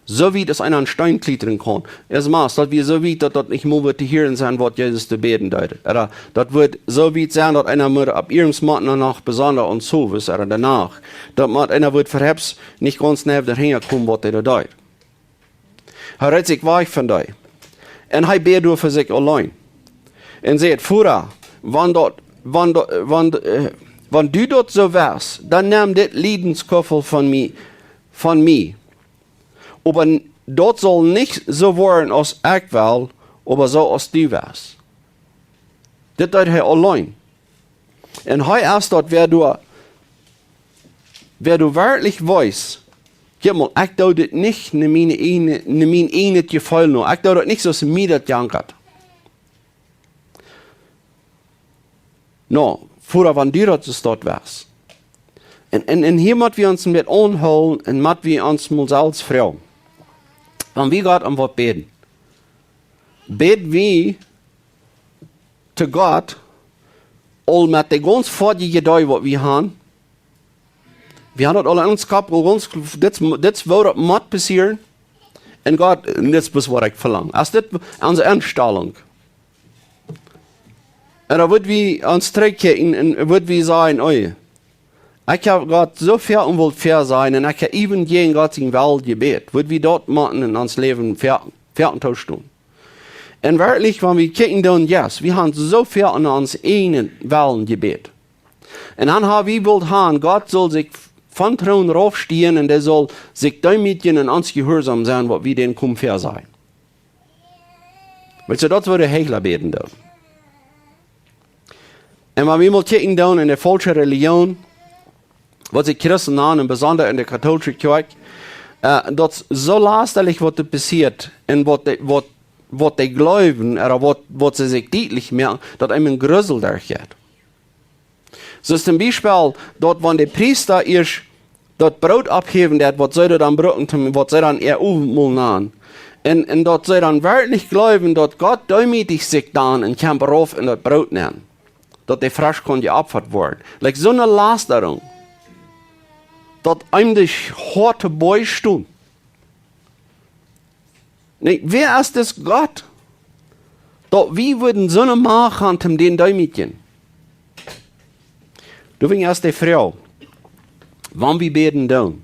soo wiet aus eena een Steen kjlietren kaun. Es meist, daut wia soo wiet, daut daut nich mea wudd to hieren sennen, waut Jesus to bäden deed. Ooda daut wudd soo wiet sennen, daut eena mott opp irjent Moment noch besonda aun sowes ooda doano, daut mott eena wudd veheps nich gaunz no doa hinja komen, waut hee doa deed. Hee reet sikj wajch von dee. Un hee bäd doa fa sikj auleen. Un säd: Voda, wan daut, wan daut, wan, äh, wan du daut soo west, dan nemm dit Liedenskuffel von mie, von mie. Oba n-, daut saul nich soo woaren aus ekj well, oba soo aus du west. Dit deed hee auleen. Un hee es daut, wäa doa, wäa doa werkjlich wees: Kjikj mol, ekj doo dit nich no mien eejne, no mien eejnet Jefeel no. Ekj doo daut nich soo aus mie daut jankat. No, Voda, wan du daut soo west. Un, un, un hia mott wie ons een bät aunhoolen un mott wie ons mol selfst froagen. Wan wie Gott om waut bäden, bäd wie to Gott aul met de gaunz foadje Idee, waut wie haben. Wie haben daut aul en ons Kopp, waut ons, dit, dit es waut mott passieren. Un Gott, dit es waut ekj velang. Es dit onse Enstalunk? Un dan wudd wie ons trigjkjikjen un wudd wie sajen: Oje, ekj hab Gott soo väl un wull väa sennen un ekj hab äwent jäajen Gott sienen Wellen jebät. Wudd wie daut motten en ons Läwen väa, väa toostonen? Un werkjlich, wan wie kjikjen dan, yes, wie haben soo väl en ons eejnen Wellen jebät. Un dan ha wie wult haben, Gott saul sikj vom Troon raufstiejen un hee saul sikj deemootjen un ons jehuarsom sennen, waut wie dän komen väa sennen. Weetst du, daut wudd de Heichla bäden doonen. Un wan wie mol kjikjen dan en de faulsche Relijoon, waut sikj Christen nanen, un besonda en de kautoolische Kjoakj, äh, daut es soo lastalich, waut doa passieet un waut dee, waut, waut dee jleewen, ooda waut, waut see sikj dietlich moaken, daut eenem een Grusel derchjeit. Soo es toom Biespel, daut wan de Priesta ieescht daut Broot opphäwen deed, waut see dan brucken, toom, waut see dan äa Owentmol nanen. Un, un daut see dan werkjlich jleewen, daut Gott deemootjt sikj dan un kjemt rauf en daut Broot nenn. Daut dee fresch kunn jeopfat woaren. Like soone Lastarunk. Daut eenem de Hoat boajch stunt. Nä, wäa es dis Gott, daut wie wudden soone Macht han, om dän to deemootjen? Du, wäajen es de Froag, wan wie bäden doonen,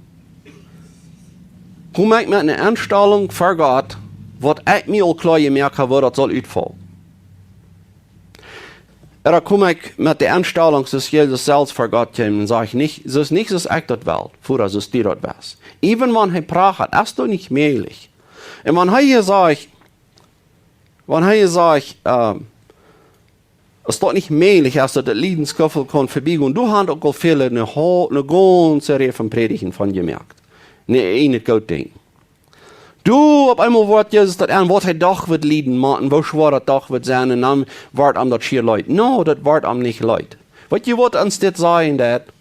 kom ekj met eene Enstalunk ver Gott, waut ekj mie aul kloa jemoakt hab, woo daut saul utfaulen? Ooda kom ekj met de Enstalunk, soo aus Jesus selfst ver Gott kjeem un säd: "Nich, soo es nich soo aus ekj daut well, Voda, soo aus du daut west." Even wan hee prachat, es daut nich mäajlich. Un wan hee hia sajcht, wan hee hia sajcht, ähm, es daut nich mäajlich, aus daut de Liedenskuffel kaun verbiegonen, doa han uk aul väle eene ho-, eene gaunze Rieej von Prädichten von jemoakt. Nä, een goot Dinkj. Du, opp eemol woat Jesus daut aun, waut hee doch wudd lieden motten, woo schwoa daut doch wudd sennen, un dan woat am daut schia leet. No, daut woat am nich leet. Waut jie, waut ons dit sajen deit,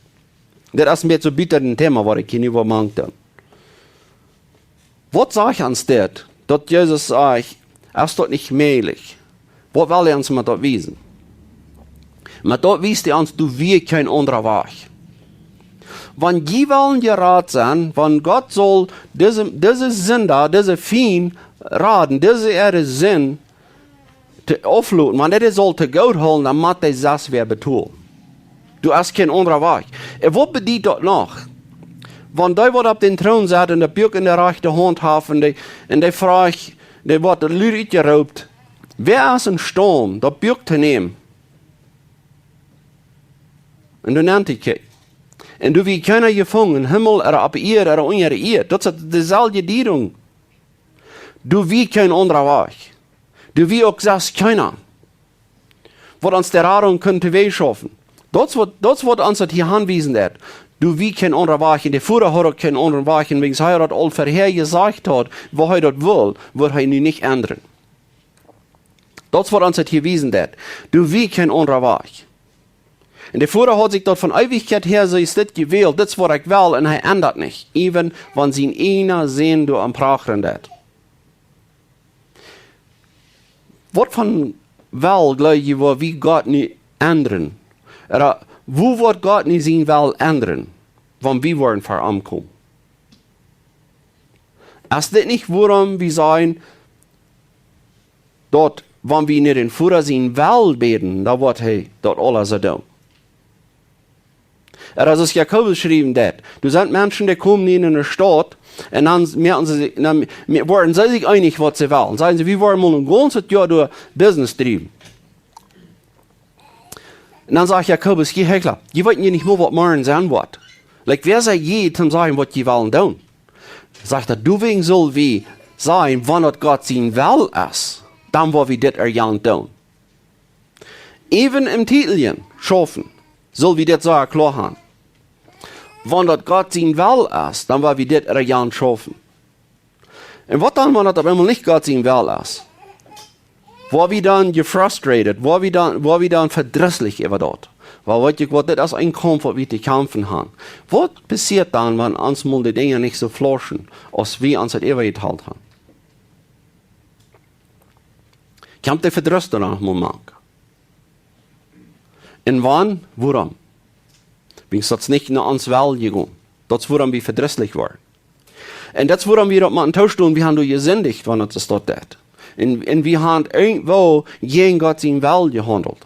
dit es een bät soo buten daut Thema, waut ekj hia nu well mank doonen. Waut sajcht ons dit, daut Jesus sajcht, es daut nich mäajlich? Waut well hee ons met daut wiesen? Met daut wiest hee ons, doa wia kjeen aundra Wajch. Wan jie wellen jerat sennen, wan Gott saul dise, dise Sinda, dise Fiend raden, dise äare Sind to, aufloten, wan hee saul to goot hoolen, dan mott hee selfst wada betolen. Doa es kjeen aundra Wajch. Un waut bediet daut noch? Wan dee, waut opp dän Troon sett un daut Buak enne rajchte Haunt haft un dee, un dee fruach, dee woat lud utjeroopt: "Wäa es em Staund, daut Buak to nämen?" Un doa neem hee daut. Un doa wia kjeena jefungen, em Himmel ooda opp de Ieed ooda unja de Ieed. Daut es deeselwje Diedunk. Doa wia kjeen aundra Wajch. Doa wia uk selfst kjeena, waut ons de Radunk kunn tooschaufen. Daut es waut, daut es waut ons daut hia aunwiesen deit. Doa wia kjeen aundra Wajch, un de Voda haud uk kjeen aundren Wajch, un wäajen hee daut aul verhäa jesajcht haud, woo hee daut wull, wudd hee nu nich endren. Daut es waut ons daut hia wiesen deit. Doa wia kjeen aundra Wajch. Un de Voda haud sikj daut von Eewichkjeit häa soo aus dit jewält, dit es waut ekj well, un hee endat nich. Even wan sien eena Sän doa aum prachren deit. Waut von Well jleew jie, woa wie Gott nu endren? Ooda woo woat Gott nu sien Well endren, wan wie woaren ver am komen? Es dit nich wuarom wie sajen, daut wan wie no dän Voda sien Well bäden, dan woat hee daut aules doonen? Ooda soo aus Jakobus schriewen deit, doa sent Menschen, dee komen en eene Staut un dan moaken see sikj, dan woaren see sikj eenich, waut see wellen. Sajen see: "Wie woaren mol een gaunzet Joa doa Business driewen." Un dan sajcht Jakobus: "Jie Hechla, jie weeten je nich mol, waut morjen sennen woat. Like, wäa sent jie, om to sajen, waut jie wellen doonen?" Sajcht hee: "Doawäajen sell wie sajen, wan daut Gott sien Well es, dan woa wie dit erjant doonen." Even em Titeljen schaufen, sell wie dit soo kloa han. Wan daut Gott sien Well es, dan woa wie dit erjant schaufen. Un waut dan, wan daut opp eemol nich Gott sien Well es? Woa wie dan jefrustrated? Woa wie dan, woa wie dan vedrisslich äwa daut? Well, weet jie waut, dit es een Kaumf, waut wie to kjamfen han. Waut passieet dan, wan ons mol de Dinja nich soo flauschen, aus wie ons daut äwajetalt han? Kjemt de Vedruss dan noch mol mank? Un wan? Wuarom? Wiels daut es nich no ons Well jegonen. Daut es wuarom wie vedrisslich woaren. Un daut es wuarom wie daut motten toostonen, wie han doa jesindicht, wan et es daut deit. Un, un wie han irjentwoo jäajen Gott sien Well jehaundelt.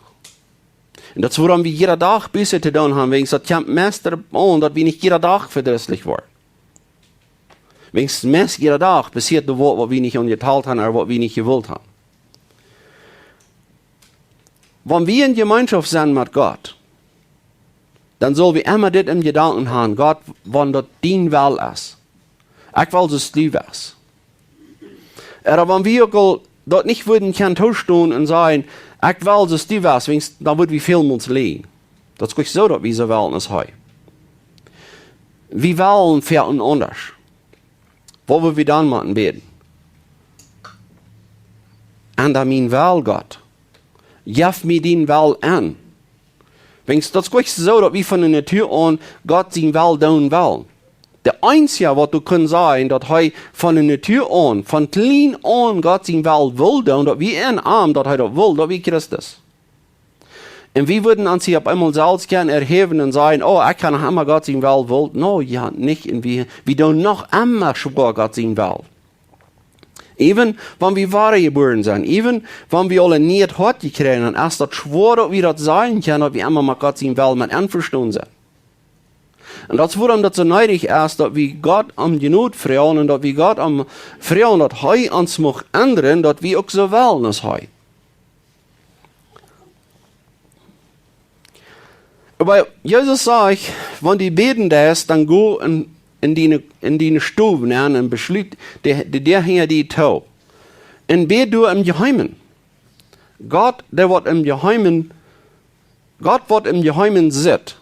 Un daut es wuarom wie jieda Dach Buss to doonen han, wiels daut kjemt meist doaropp aun, daut wie nich jieda Dach vedrisslich woaren. Wiels meist jieda Dach passieet doa waut, waut wie nich aunjetalt han, ooda waut wie nich jewult han. Wan wie en Jemeenschoft sent met Gott, dan sell wie emma dit em Jedanken han: "Gott, wan daut dien Well es, ekj well soo aus du west." Ooda wan wie uk aul daut nich wudden kjennen toostonen un sajen: "Ekj well soo aus du west", wiels dan wudden wie välmols läajen. Daut es nich soo, daut wie soo wellen aus hee. Wie wellen ver un aundasch. Waut wudd wie dan motten bäden? "Enda mien Well, Gott. Jeff mie dien Well aun." Wiels daut es nich soo, daut wie von de Natua aun Gott sien Well doonen wellen. De eensja, waut doa kunn sajen, daut hee von de Natua aun, von kjlien aun Gott sien Well wull doonen, daut wia en am, daut hee daut wull, daut wia Christus. Un wie wudden ons hia opp eemol selfst kjennen erhäwen un sajen: "Oh, ekj kaun noch emma Gott sien Well wellen." No, jo, nich. Un wie, wie doonen noch emma schwoa Gott sien Well. Even wan wie wadajebuaren sent, even wan wie aul een nieet Hoat jekjräajen han, es daut schwoa, daut wie daut sajen kjennen, daut wie emma met Gott sien Wellen met envestonen sent. Un daut es wuarom daut soo needich es, daut wie Gott om Jnod froagen un daut wie Gott om froagen, daut hee ons mucht endren, daut wie uk soo wellen aus hee. Oba Jesus sajcht, wan du bäden deist, dan go en, en diene, en diene Stow nenn un schloot de, de Däa hinja die too. Un bäd doa em Jeheemen. Gott, dee waut em Jeheemen, Gott waut em Jeheemen sitt,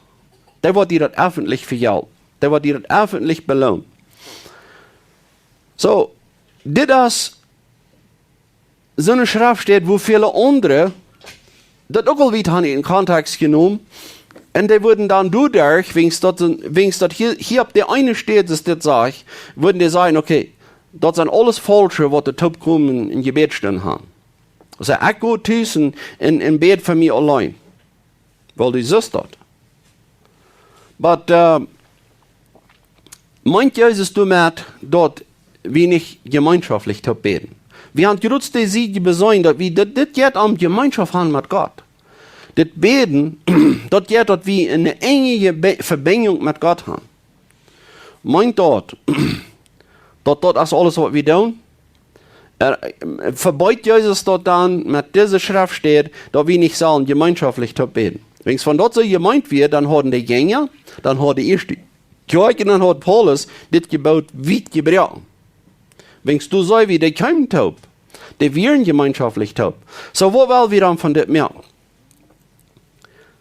dee woat die daut effentlich vejellen. Dee woat die daut effentlich beloonen. Soo, dit es soone Schreftstäd, wua väle aundre daut uk aul wiet han en Kontext jenomen. Un dee wudden dan doaderch, wiels daut, wiels daut hia, hia opp de eene Städ es dit sajcht, wudden dee sajen, okay, daut sent aules Faulsche, waut doa toopkomen un Jebäd stonen han. Saj, ekj go tus un, un, un bäd fa mie auleen. Well, du sitst daut. Oba, äh, meent Jesus doamet, daut wie nich jemeenschoftlich toop bäden? Wie han jrod de Sied jeseenen, daut wie dit, dit jeit om Jemeenschoft han met Gott. Dit Bäden, daut jeit, daut wie eene enje Jebe-, Vebinjunk met Gott han. Meent daut, daut daut es aules, waut wie doonen? Äh, vebeet Jesus daut dan met dise Schreftstäd, daut wie nich sellen jemeenschoftlich toop bäden? Wiels wan daut soo jemeent wia, dan hauden de Jinja, dan haud de ieeschte Kjoakj un dan haud Paulus dit Jeboot wiet jebroaken. Wiels doa saj wie, dee kjeemen toop. Dee wieren jemeenschoftlich toop. Soo, waut well wie dan von dit moaken?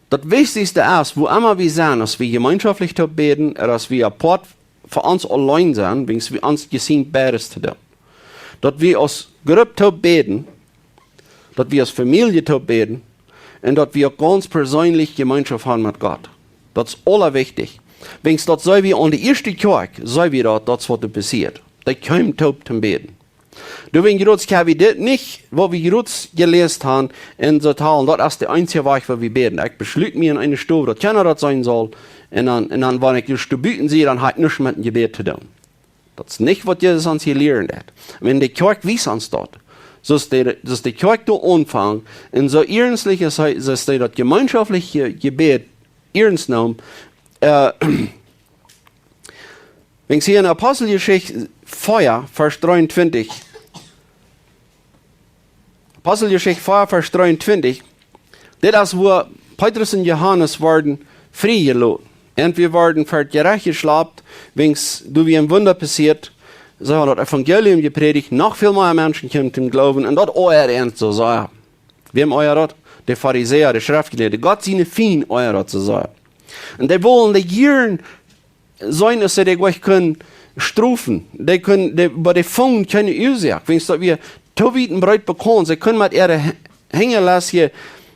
Daut Wichtichste es, wua emma wie sent, aus wie jemeenschoftlich toop bäden, ooda aus wie apoat fa ons auleen sent, wiels wie ons jesieekjt beides to doonen. Daut wie aus Grupp toop bäden, daut wie aus Famielje toop bäden, un daut wie uk gaunz perseenlich Jemeenschoft han met Gott. Daut es aulawichtichst. Wiels daut saj wie aun de ieeschte Kjoakj, saj wie daut, daut es waut doa passieet. Dee kjeemen toop toom bäden. Doawäajen jrod kjenn wie dit nich, waut wie jrod jeläst han, en soo talen, daut es de eensje Wajch, woo wie bäden. Ekj beschloot mie en eene Stow, daut kjeena daut seenen saul, un dan, un dan, wan ekj doa buten sie, dan ha ekj nuscht met een Jebäd to doonen. Daut es nich, waut Jesus ons hia lieren deit. Wan de Kjoakj wiest ons daut, soo aus de, soo aus de Kjoakj doa aunfangt, un soo iernstlich es hee, soo aus hee daut jemeenschoftliche Jebäd iernst nemt, äh, Wan ekj hia en Aposteljeschicht vea, Varsch dreeuntwintich. Aposteljeschicht vea, Varsch dreeuntwintich. Dit es, wua Petrus un Johanes worden friejeloten. Un see worden ver daut Jerecht jeschlapt, wiels doa wia een Wunda passieet. See hauden daut Evangelium jeprädicht, noch väl mea Menschen kjeemen toom Gloowen. Un daut oajad an soo sea. Wäm oajad daut? De Farisäa, de Schreftjelieede. Gott siene Fiend oajad daut soo sea. Un dee wullen dee jieren seenen, aus see dee kjennen strofen. Dee kjennen, dee, oba dee fungen kjeene Uasoak. Wiels daut wia too wiet un breet bekaunt. See kunnen met äare He-, hinjalestje,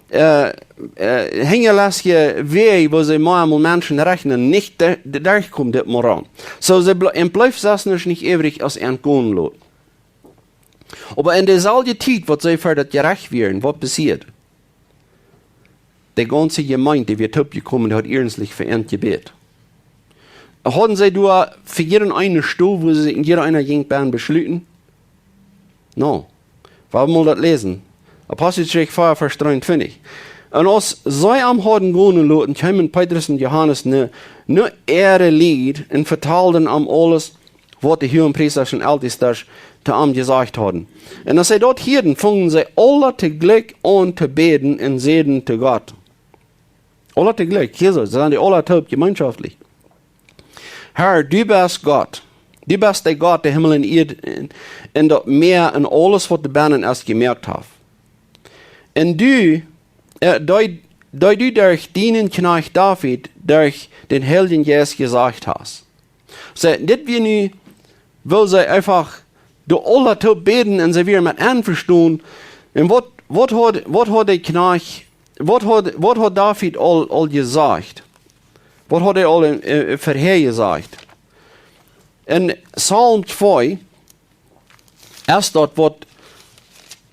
äh, äh, hinjalestje Wäaj, woo see mau emol Menschen rechten, nich de, de derchkomen dit Moran. Soo, see ble-, un bleef sest nuscht nich übrig, aus an gonen loten. Oba en deeselwje Tiet, waut see ver daut Jerecht wieren, waut passieed? De gaunze Jemeent, dee wia toopjekomen, dee haud iernstlich fa an jebät. Hauden see doa fa jieda eene Stow, wua see, jieda eena jinkj bennen beschluten? No. Wie wellen mol daut läsen. Aposteljeschicht vea, Varsch dreeuntwintich. Un aus see am hauden gonen loten, kjeemen Petrus un Johanes no, no äare Lied un vetalden an aules, waut de Huagepriesta un Eltestasch to am jesajcht hauden. Un aus see daut hieeden, fungen see aula toojlikj aun to bäden un säden to Gott. Aula toojlikj, hia soo, see sent dee aula toop jemeenschoftlich. Herr, du best Gott. Du best de Gott, dee Himmel un Ieed un, un daut Mäa un aules, waut doabennen es, jemoakt haft. Un du, äh, dee, dee du derch dienen Kjnajcht David, derch dän Heiljen Jeist jesajcht hast. See, dit wia nu, woo see eefach doa aula toop bäden un see wieren met envestonen. Un waut, waut haud, waut haud de Kjnajcht, waut haud, waut haud David aul, aul jesajcht? Waut haud hee aul en, en, en verhäa jesajcht? En Psalm twee es daut, waut,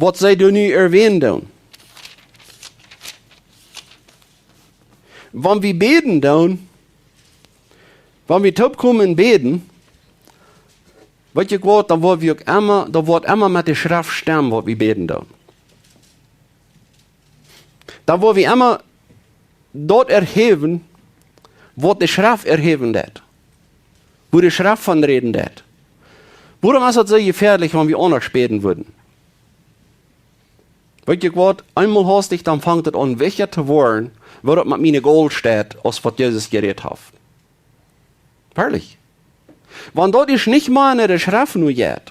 waut see doa nu erwähnen doonen. Wan wie bäden doonen, wan wie toopkomen un bäden, Weet jie waut, dan woa wie uk emma, dan woat emma met de Schreft stemmen, waut wie bäden doonen. Dan woa wie emma daut erhäwen, waut de Schreft erhäwen deit. Wua de Schreft von räden deit. Wuarom es daut soo jefäadlich, wan wie aundasch bäden wudden? Weet jie waut, eemol haustich, dan fangt et aun wichtja to woaren, woo daut met miene Goal steit, aus waut Jesus jerät haft. Werkjlich. Wan daut es nich mea no de Schreft no jeit,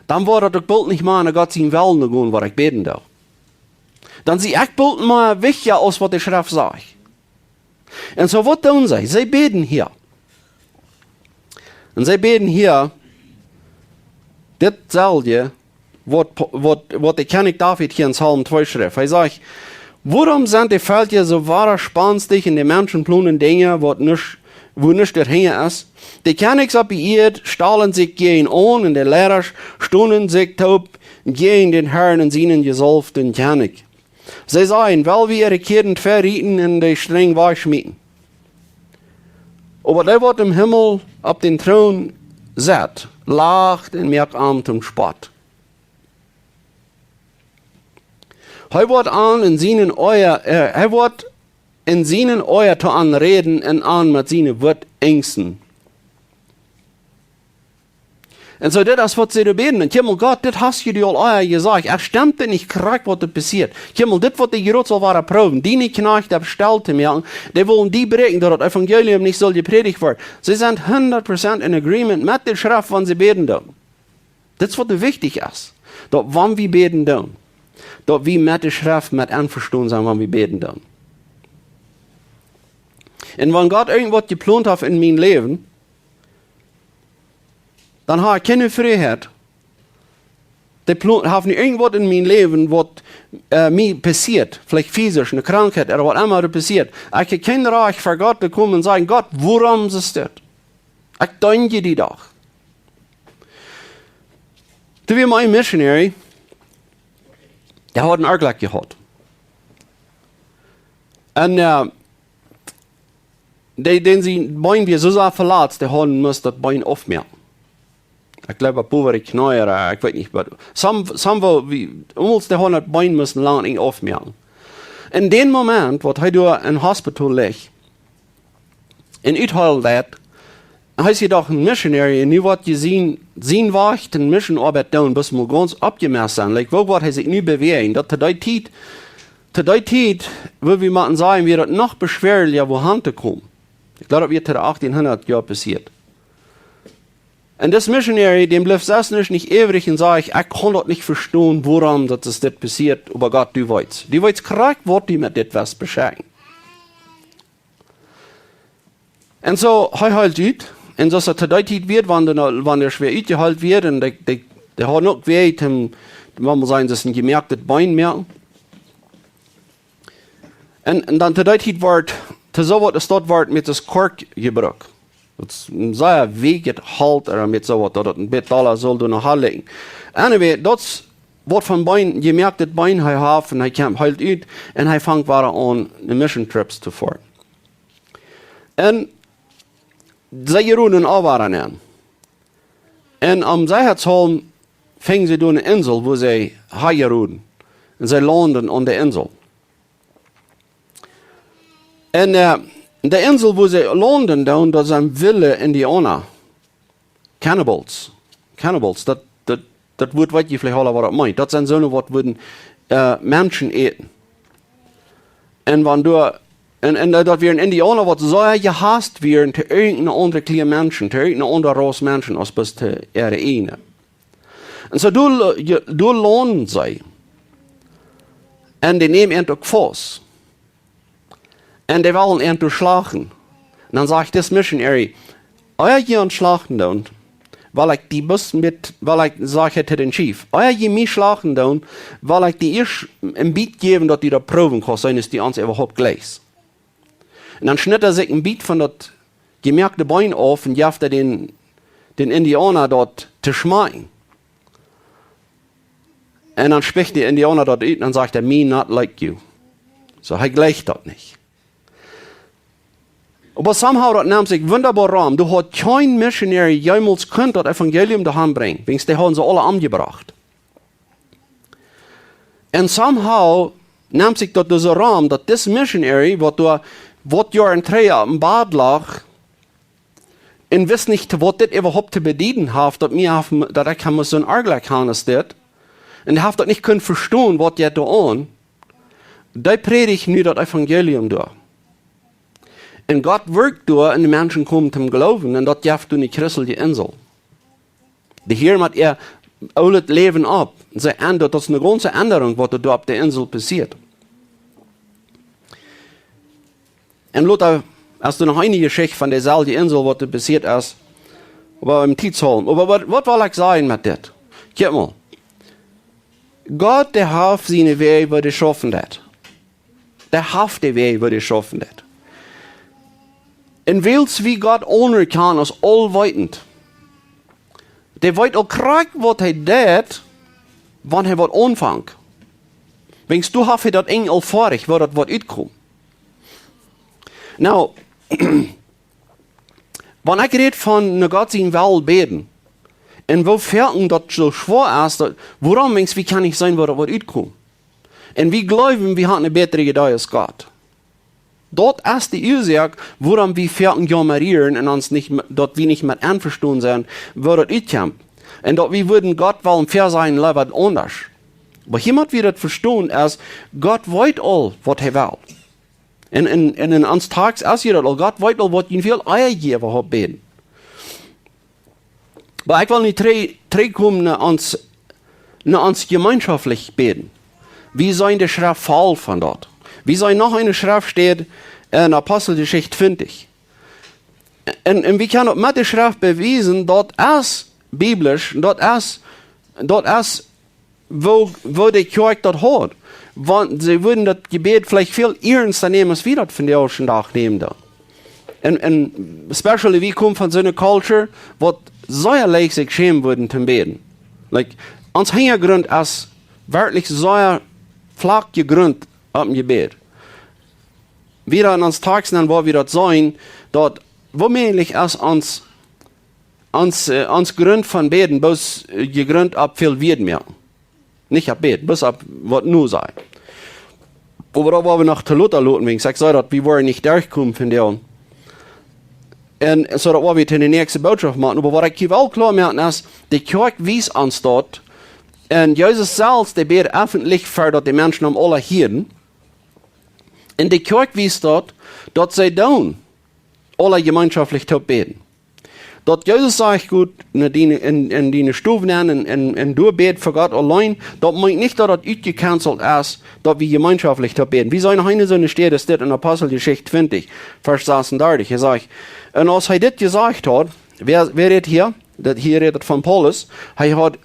dan woat daut uk boolt nich mea no Gott sien Wellen no gonen, waut ekj bäden doo. Dan sie ekj boolt mea wichtja aus waut de Schreft sajcht. Un soo, waut doonen see? See bäden hia. Un see bäden hia, dit selwje, waut, waut, waut de Kjennich David hia en Psalm twee schrift. Hee sajcht: "Wuarom sent de Velkja soo wada spanstich un de Menschen plonen Dinja, waut nuscht, wua nuscht doahinja es? De Kjennichs opp de Ieed stalen sikj jäajen aun un de Leidasch stonen sikj toop jäajen dän Herrn un sienen jesaulften Kjennich. See sajen: Well wie äare Kjäden verrieten un de Strenj wajchschmieten. Oba dee, waut em Himmel opp dän Troon sett, lacht un moakt an toom Spott." Hee woat an en sienen Oaja, äh, hee woat en sienen Oaja to an räden un an met siene Wuat enjsten. Un soo, dit es waut see doa bäden. Un kjikj mol, Gott, dit hast du aul ea jesajcht. Ekj stemm dit nich krakjt, waut doa passieet. Kjikj mol, dit, waut de Jroot saul wada proowen, diene Kjnajcht opp stell to moaken, dee wellen die bräakjen, daut daut Evangelium nich saul jeprädicht woaren. See sent hundat Prozent in agreement met de Schreft, wan see bäden doonen. Dit es waut doa wichtich es. Daut, wan wie bäden doonen, daut wie met de Schreft met envestonen sent, wan wie bäden doonen. Un wan Gott irjentwaut jeplont haft en mien Läwen, dan hab ekj kjeene Frieheit. Dee Plo-, haft nu irjentwaut en mien Läwen, waut, äh, mie passieet, veleicht physisch, eene Krankheit ooda waut emma doa passieet. Ekj hab kjeen Rajcht ver Gott to komen un sajen: "Gott, wuarom es dit? Ekj deenscht die doch." Doa wia mol een Missionary, dee haud een Onjlekj jehaut. Un, äh, dee, dän sien Been wia soo sea veletzt, dee hauden musst daut Been aufmoaken. Ekj gleew, opp bowade Kjnees, ooda ekj weet nich waut. Some, some woo, wie, aulemol, dee hauden daut Been musst lang nich aufmoaken. En dän Moment, waut hee doa em Hospital lach, un uthoolen deed, hee es doch een Missionary, un nu woat hee sien, sien Wajch en Missionoabeit doonen, bat mol gaunz oppjemest sennen. Like, woo woat hee sikj nu bewäajen? Daut to dee Tiet, to dee Tiet, wudd wie mau sajen, wia daut noch beschwericha, wua han to komen. Ekj gleew, daut wia to de achttienhundat Joa passieet. Un dis Missionary, däm bleef sest nuscht nich äwrich un säd: "Ekj kaun daut nich vestonen, wuarom daut es dit passieet, oba Gott, du weetst. Du weetst krakjt, waut du met dit west beschekjen." Un soo, hee heelt ut. Un soo aus daut to dee Tiet wia, wan dee, wan dee schwoa utjeheelt wia, un dee, dee, dee haud uk Wieed, om, wan wie sajen, daut es een jemoaktet Been mea. Un, un dan to dee Tiet wort, to soo waut es daut wort met daut Korkjebruck. Daut es een sea weakjet Holt, ooda met soo waut, daut daut een bät dolla sull doonen halten. Anyway, daut es waut fa Been, jemoaktet Been hee haft, un hee kjemt, heelt ut, un hee fangt wada aun, de Mission Trips to foaren. Un see jeroden aul wada aun. Un om Seeheitshaulwen fungen see doa eene Insel, wua see han jeroden. Un see launden aun de Insel. Un, äh, de Insel, wua see launden, doa, doa sent wille Indiauna. Cannibals. Cannibals, daut, daut, daut Wuat weet jie veleicht aula, waut daut meent. Daut sent soone, waut wudden, äh, Menschen äten. Un wan doa, un, un daut wieren Indiauna, waut sea jehasst wieren to irjenteene aundre Kolonie Menschen, to irjenteene aundre Ras Menschen, aus bloos to äare ieejne. Un soo doa, je-, doa launden see. Un dee nämen an uk faust. Un dee wellen an doa schlachten. Un dan sajcht dis Missionary: "Ea jie an schlachten doonen, well ekj die bloos met, well ekj," sajcht hee to dän Chief, "ea jie mie schlachten doonen, well ekj die ieescht een bät jäwen, daut du daut proowen kaust, seenen aus du ons äwahaupt jleichst." Un dan schnitt hee sikj een bät von daut jemoakte Been auf un jeef daut dän, dän Indiauna daut to schmakjen. Un dan spuckt de Indiauna daut ut un dan sajcht hee: "Me not like you." Soo, hee jleicht daut nich. Oba somehow daut nemt sikj wundaboa rom. Doa haud kjeen Missionary jemols kunt daut Evangelium doahan brinjen, wiels dee hauden see aula omjebrocht. Un somehow nemt sikj daut doa soo rom, daut dis Missionary, waut doa, waut Joaren trigj opp een Bad lach, un wist nich, waut dit äwahaupt to bedieden haft, daut mie haft, daut ekj am must soo'n Argleich han aus dit. Un haft daut nich kunt vestonen, waut jeit doa aun. Dee prädicht nu daut Evangelium doa. Un Gott wirkjt doa un de Menschen komen toom Gloowen un daut jeft doa ne christelje Insel. Dee hieren met äa oolet Läwen opp. See en-, daut es ne gaunze Endrunk, waut doa opp de Insel passieet. Un lota, aus doa noch eene Jeschicht von deeselwje Insel, waut doa passieet es, oba em Tiet hoolen. Oba waut, waut well ekj sajen met dit? Kjikj mol. Gott, dee haft siene Wäaj, woo dee schaufen deit. Dee haft de Wäaj, woo dee schaufen deit. Un wiels wie Gott aunerkjanen aus aulweetend, dee weet aul krakjt, waut hee deit, wan hee waut aunfangt. Wiels doa haft hee daut Enj aul foadich, woo daut woat utkomen. Nu, wan ekj räd von no Gott sien Well bäden, un woo foaken daut soo schwoa es, daut, wuarom, wiels wie kjennen nich seenen, woo daut woat utkomen. Un wie jleewen, wie haben ne bätre Iedee aus Gott. Daut es de Uasoak, wuarom wie foaken jaumerieren un ons nich me-, daut wie nich met envestonen sent, woo daut utkjemt. Un daut wie wudden Gott wellen väasajen, leewa aundasch. Oba hia mott wie daut vestonen, es Gott weet aul, waut hee well. Un, un, un en ons Tekst es hia daut aul, Gott weet aul, waut jie väl ea jie äwahaupt bäden. Oba ekj well nu trigj-, trigjkomen no ons, no ons jemeenschoftlich bäden. Wie sent de Schreft voll von daut. Wie sent noch eene Schreftstäd en Aposteljeschicht twintich. Un, un wie kjennen daut met de Schreft bewiesen, daut es biblisch, daut es, daut es woo, woo de Kjoakj daut haud. Wan see wudden daut Jebäd veleicht väl iernsta nämen, aus wie daut vondoag dän Dach nämen doonen. Un, un especially, wie komen von soone Culture, waut sea leicht sikj schämen wudden toom bäden. Like, ons Hinjagrunt es werkjlich sea flak jegrunt opp een Jebäd. Wieda en ons Tekst, dan woa wie daut seenen, daut woomäajlich es ons, ons, äh, ons Grunt von bäden, bloos, äh, jegrunt opp väl Wieed mea. Nich opp bäden, bloos opp waut nu saj. Oba daut woa wie noch too lota loten, wiels ekj saj daut, wie woaren nich derchkomen vondoag. Un soo daut woa wie to de näakjste Bootschoft moaken. Oba waut ekj hia well kloa moaken es, de Kjoakj wiest ons daut. Un Jesus selfst, dee bäd effentlich, ver daut de Menschen am aula hieeden. Un de Kjoakj wiest daut, daut see doonen aula jemeenschoftlich toop bäden. Daut Jesus sajcht, got, no diene, en, en diene Stow nenn un, un, un doa bäd fa Gott auleen, daut meent nich, daut daut utjecancelt es, daut wie jemeenschoftlich toop bäden. Wie sent noch eene soone Städ, es dit en Aposteljeschicht twintich, Varsch sasuntachentich. Hee sajcht, un aus hee dit jesajcht haud, wäa, wäa rät hia? Daut hia rät von Paulus. Hee haud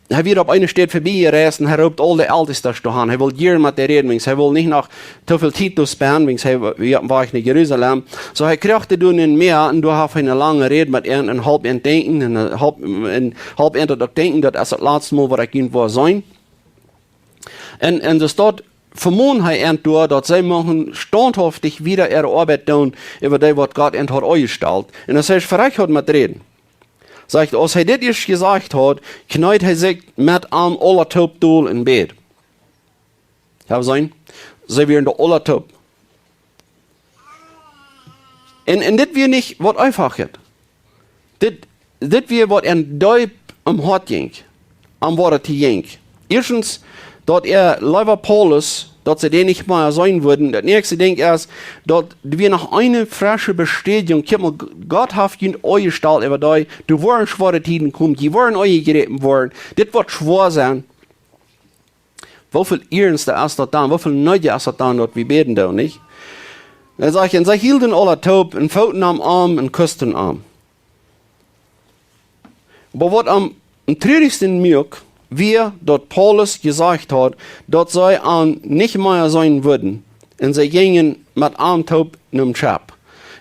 Hee wia opp eene Städ verbie jereist un hee roopt aul de Eltestasch doahan. Hee wull jieren met dee räden, wiels hee wull nich noch too väl Tiet doa spenden, wiels hee wa-, wia oppem Wajch no Jerusalem. Soo, hee kjrieech dee doa en Mea un doa haud hee eene lange Räd met an un holp an denkjen un, äh, holp, un holp an daut uk denkjen, daut es daut latste Mol, waut ekj junt woa seenen. Un, un soo daut vemond hee an doa, daut see muchten staunthauftich wieda äare Oabeit doonen, äwa dee, waut Gott an haud aunjestalt. Un aus hee veleicht haud met räden, sajcht, aus hee dit ieescht jesajcht haud, kjneed hee sikj met an aula toop dol un bäd. Jo, seenen, see wieren doa aula toop. Un, un dit wia nich waut eefachet. Dit, dit wia waut an deep aum Hoat jinkj. Aun waut et jinkj. Ieeschtens, daut hee leewa Paulus, daut see dän nich mea seenen wudden. Daut näakjste Dinkj es, daut wia noch eene fresche Bestädjunk. Kjikj mol, Gott haft junt aunjestalt äwa dee, doa woaren schwoare Tieden komen, jie woaren aunjejräpen woaren, dit woat schwoa sennen. Woo väl ieernsta es daut dan? Woo väl needja es daut dan, daut wie bäden doonen, nich? Dan sajcht hee, un see hilden aula toop un footen am aun un kusten am. Oba waut am, am trurichsten muak, wia daut Paulus jesajcht haud, daut see am nich mea seenen wudden, un see jinjen met am toop nom Schepp.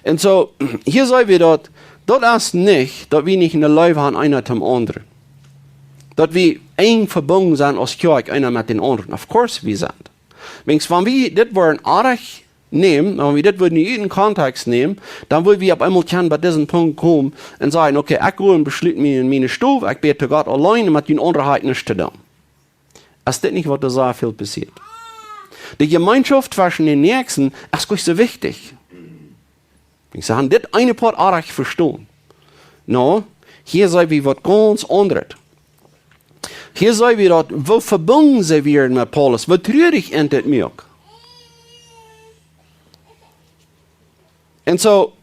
Un soo, hia seenen wie daut, daut es nich, daut wie nich ne Leew han, eena toom aundren. Daut wie enj vebungen sent aus Kjoakj, eena met dän aundren. Of course, wie sent. Wiels wan wie dit woaren oajch nämen, wan wie dit wudden nu ut dän Kontext nämen, dan wudden wie opp eemol kjennen bie disen Punkt komen un sajen: "Okay, ekj go un beschloot mie en miene Stow, ekj bäd to Gott auleen un met dän aundren ha ekj nuscht to doonen." Es dit nich waut doa sea väl passieet? De Jemeenschoft tweschen de Näakjsten es goanich soo wichtich. Ekj saj, dit eene Poat ha ekj vestonen. No, hia seenen wie waut gaunz aundret. Hia seenen wie daut, woo vebungen see wieren met Paulus, woo trurich an dit muak. Un soo,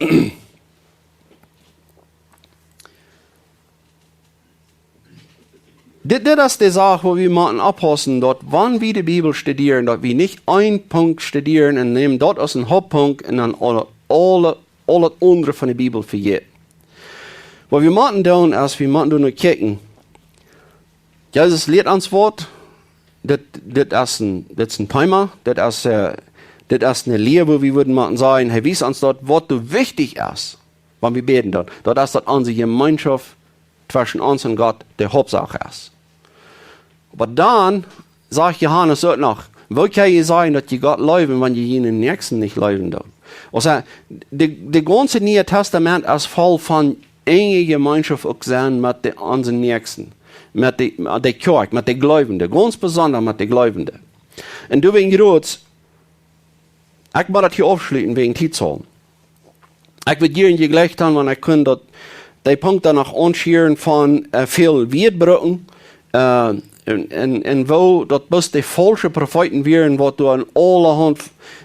dit, dit es de Sach, wua wie motten oppaussen, daut wan wie de Bibel studieren, daut wie nich een Punkt studieren un nämen daut aus een Hauptpunkt un dan aule, aule, aul daut aundre von de Bibel vejäten. Waut wie motten doonen, es, wie motten doano kjikjen. Jesus lieet ons waut. Dit, dit es een, dit es een Thema. Dit es, äh, dit es eene Lia, wua wie wudden motten sajen, hee wiest ons daut, waut doa wichtich es, wan wie bäden doonen. Daut es, daut onse Jemeenschoft tweschen ons un Gott de Hauptsach es. Oba dan sajcht Johanes uk noch, woo kjenn jie sajen, daut jie Gott leewen, wan jie june Näakjsten nich leewen doonen? Aulsoo, de, de gaunze Niee Tastament es voll von enge Jemeenschoft uk sennen met de, onse Näakjsten, met de, de Kjoakj, met de Gleubende, gaunz besonda met de Gleubende. Un doawäajen, Jrods, ekj mott daut hia aufschluten wäajen Tiet. Ekj wudd jieren jejlikjt han, wan ekj kunn daut, dee Punkt dan noch aunschieren von, äh, väl Wieed brucken, äh, un, un, un woo daut bloos de faulsche Profeeten wieren, waut doa aun aulahaunt,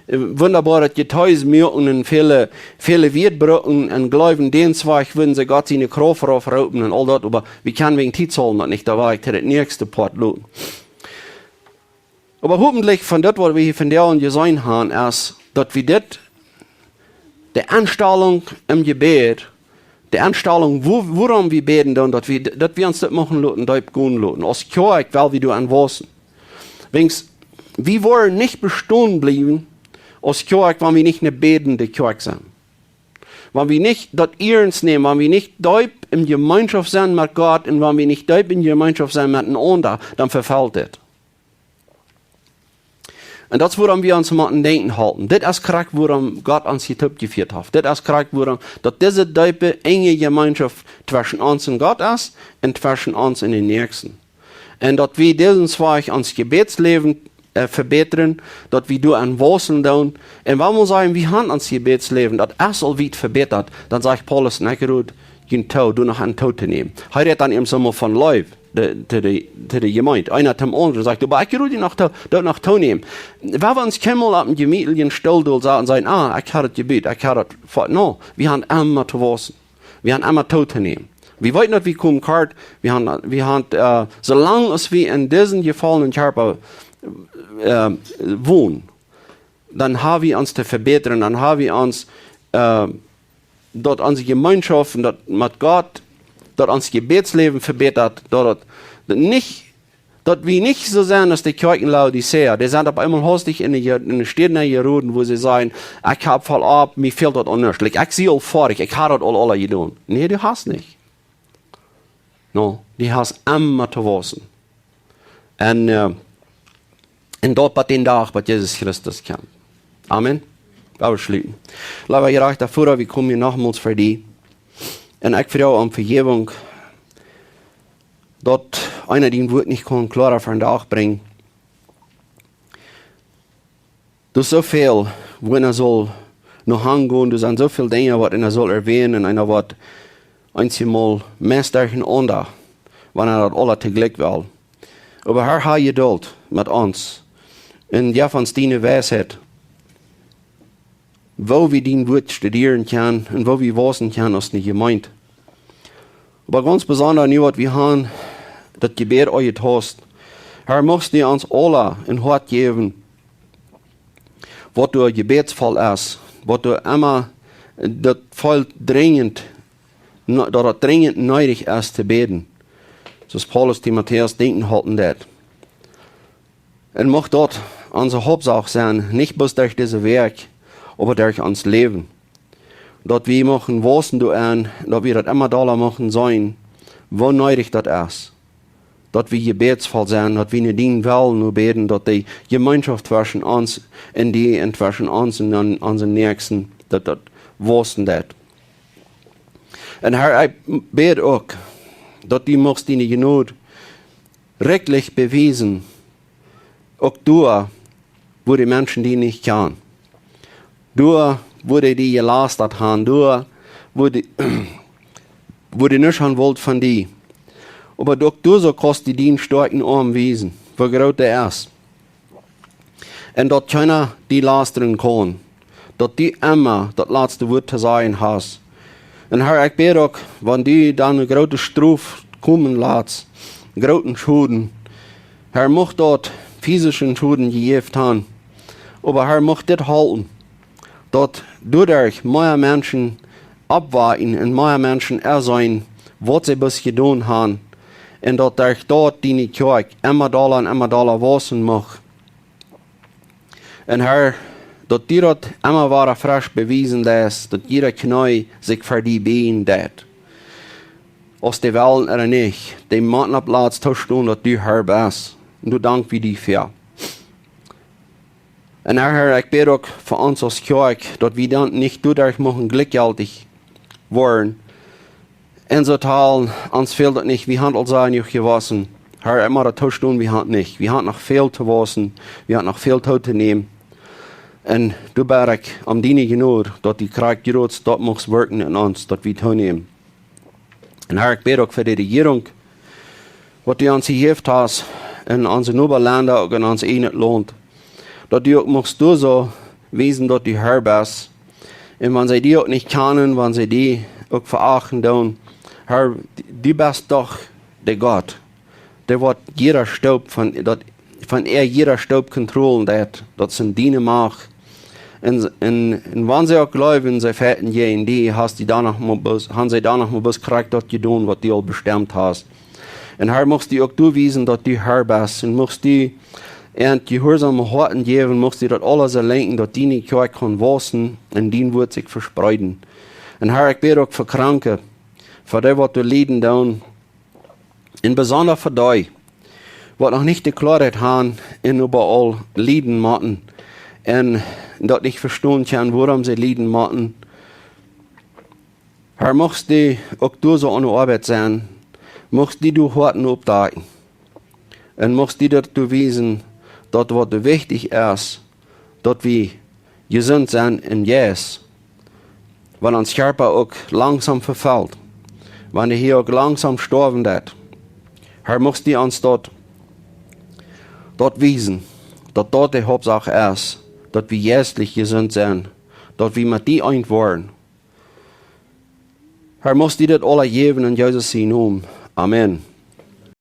äh, wundaboaret Jeteis muaken un väle, väle Wieed brucken un jleewen, dän Wajch wudden see Gott siene Krauft raufroopen un aul daut, oba wie kjennen wäajen Tiet daut nich, doa well ekj to daut näakjste Poat loten. Oba hopentlich von daut, waut wie hia vondoag jeseenen han, es, daut wie dit, de Enstalunk em Jebäd, de Enstalunk, wua-, wuarom wie bäden doonen, daut wie, daut wie ons daut moaken loten, deep gonen loten. Aus Kjoakj well wie doaraun waussen. Wäajens, wie woaren nich bestonen bliewen, aus Kjoakj, wan wie nich eene bädende Kjoakj sent. Wan wie nich daut iernst nämen, wan wie nich deep en Jemeenschoft sent met Gott un wan wie nich deep en Jemeenschoft sent met enaunda, dan vefelt dit. Un daut es, wuarom wie ons motten denkjen hoolen. Dit es krakjt, wuarom Gott ons hia toopjefieet haft. Dit es krakjt, wuarom daut dise deepe, enge Jemeenschoft tweschen ons un Gott es un tweschen ons un dän Näakjsten. Un daut wie disen Wajch ons Jebädsläwen, äh, vebätren, daut wie doaraun waussen doonen. Un wan wie sajen, wie han ons Jebädsläwen, daut es aul wiet vebätat, dan sajcht Paulus, un ekj rod junt too, doa noch aun too to nämen. Hee rät dan eenmol soo von Leew, de, to de, to de Jemeent. Eena toom aundren, sajcht, oba ekj rod junt noch too, doa noch too nämen. Wan wie ons kjeenmol opp eenen jemietlichen Stool dol saten un sajen, ah, ekj ha daut jebät, ekj ha daut fo-, no, wie han emma to waussen. Wie han emma too to nämen. Wie weeten daut wie komen kort, wie han, wie han, äh, soo lang aus wie en disen jefollenen Kjarpa, äh, wonen, dan ha wie ons to vebätren, dan ha wie ons, äh, daut onse Jemeenschoft un daut met Gott, daut ons Jebädsläwen vebätat, daut, daut, daut nich, daut wie nich soo sent aus de Kjoakj en Laodicea. Dee sent opp eemol haustich en de Je-, en de Städ nenjeroden, wua see sajen, ekj hab voll opp, mie fält daut aun nuscht. Like, ekj sie aul foadich, ekj ha daut aul, aul jedonen. Nä, du hast nich. No, du hast emma to waussen. Un, äh, un daut bat dän Dach, bat Jesus Christus kjemt. Amen. Lot ons schluten. Leewa jerajchta Voda, wie komen hia nochmols ver die. Un ekj froag om Vejäwunk, daut eena dien Wuat nich kaun kloara vondoag brinjen. Doa es soo väl, wua eena saul no hangonen, doa sent soo väl Dinja, waut eena saul erwähnen, un eena woat eenjemol meist derchenaunda, wan eena daut aula toojlikj well. Oba Herr, ha Jedult met ons, un jeff ons diene Weisheit, woo wie dien Wuat studieren kjennen un woo wie waussen kjennen aus eene Jemeent. Oba gaunz besonda nu, waut wie han, daut Jebäd aunjetost. Herr, muchst du ons aula een Hoat jäwen, waut doa jebädsvoll es, waut doa emma, daut voll drinjent, no-, daut daut drinjent needich es to bäden. Soo aus Paulus Timotäus denkjen halpen deed. Un mucht daut onse Hauptsach sennen, nich bloos derch dise Wäakj, oba derch ons Läwen. Daut wie muchten waussen doaraun, daut wie daut emma dolla muchten seenen, woo needich daut es. daut wie jebädsvoll sent, daut wie no dienen Wellen nu bäden, daut de Jemeenschoft tweschen ons un die un tweschen ons un dan onsen Näakjsten, daut daut wausen deit. Un Herr, ekj bäd uk, daut du muchst diene Jnod rikjlich bewiesen, uk doa, wua de Menschen die nich kjanen. Doa, wua dee die jelastat han, doa, wua dee, wua dee nuscht han wullt von die. Oba uk doa soo kaust du dienen stoakjen Oarm wiesen, woo groot dee es. Un daut kjeena die lastren kaun, daut du emma daut latste Wuat to sajen hast. Un Herr, ekj bäd uk, wan du dan eene groote Strof komen latst, grooten Schoden, Herr, mucht daut fisischen Schoden jejäft han, oba Herr, mucht dit halpen, daut doaderch mea Menschen oppwaken un mea Menschen erseenen, waut see bloos jedonen han, un daut derch daut diene Kjoakj emma dolla un emma dolla wausen mucht. Un Herr, daut du daut emma wada fresch bewiesen deist, daut jieda Kjnee sikj ver die bieejen deit. Aus dee wellen ooda nich, dee motten opp latst toostonen, daut du Herr best. Un doa dank wie die fa. Un Herr, ekj bäd uk fa ons aus Kjoakj, daut wie dan nich doaderch muchten jlikjjeltich woaren. Un soo talen, ons fält daut nich, wie han aul sea jenuach jewausen. Herr, ekj mott daut toostonen, wie han nich. Wie han noch väl to wausen, wie han noch väl too to nämen. Un doa bäd ekj om diene Jnod, daut du krakjt jrots daut muchst werkjen en ons, daut wie toonämen. Un Herr, ekj bäd uk fa de Rejierunk, waut du ons jejäft hast, en onse Nobalenda, uk en ons eejnet Launt, daut du uk muchst doa soo wiesen, daut du Herr best. Un wan see die uk nich kjanen, wan see die uk veachten doonen, Herr, du best doch de Gott, dee waut jieda Stoop von, daut, von äa jieda Stoop kontrollen deit, daut es en diene Macht. Un, un, un wan see uk jleewen, see fechten jäajen die, hast du dan noch mau bloos, han see dan noch mau bloos krakjt daut jedonen, waut du aul bestemt hast. Un Herr, muchst du uk doa wiesen, daut du Herr best, un muchst du an jehuarsome Hoaten jäwen, muchst du daut aules lenkjen, daut diene Kjoakj kaun wausen un dien Wuat sikj vespreeden. Un Herr, ekj bäd uk fa Kranke, fa dee, waut doa lieden doonen, un besonda fa dee, waut noch nich de Kloarheit han un äwaaul lieden motten un daut nich vestonen kjennen, wuarom see lieden motten. Herr, muchst du uk doa soo aun de Oabeit sennen, muchst du doa Hoaten oppdakjen un muchst du daut doa wiesen, daut waut doa wichtich es, daut wie jesunt sent em Jeist, wan ons Kjarpa uk langsom vefelt, wan hee uk langsom stoawen deit. Herr, muchst du ons daut, daut wiesen, daut daut de Hauptsach es, daut wie jeistlich jesunt sent, daut wie met die eent woaren. Herr, muchst du daut aula jäwen en Jesus sienen Nomen. Amen.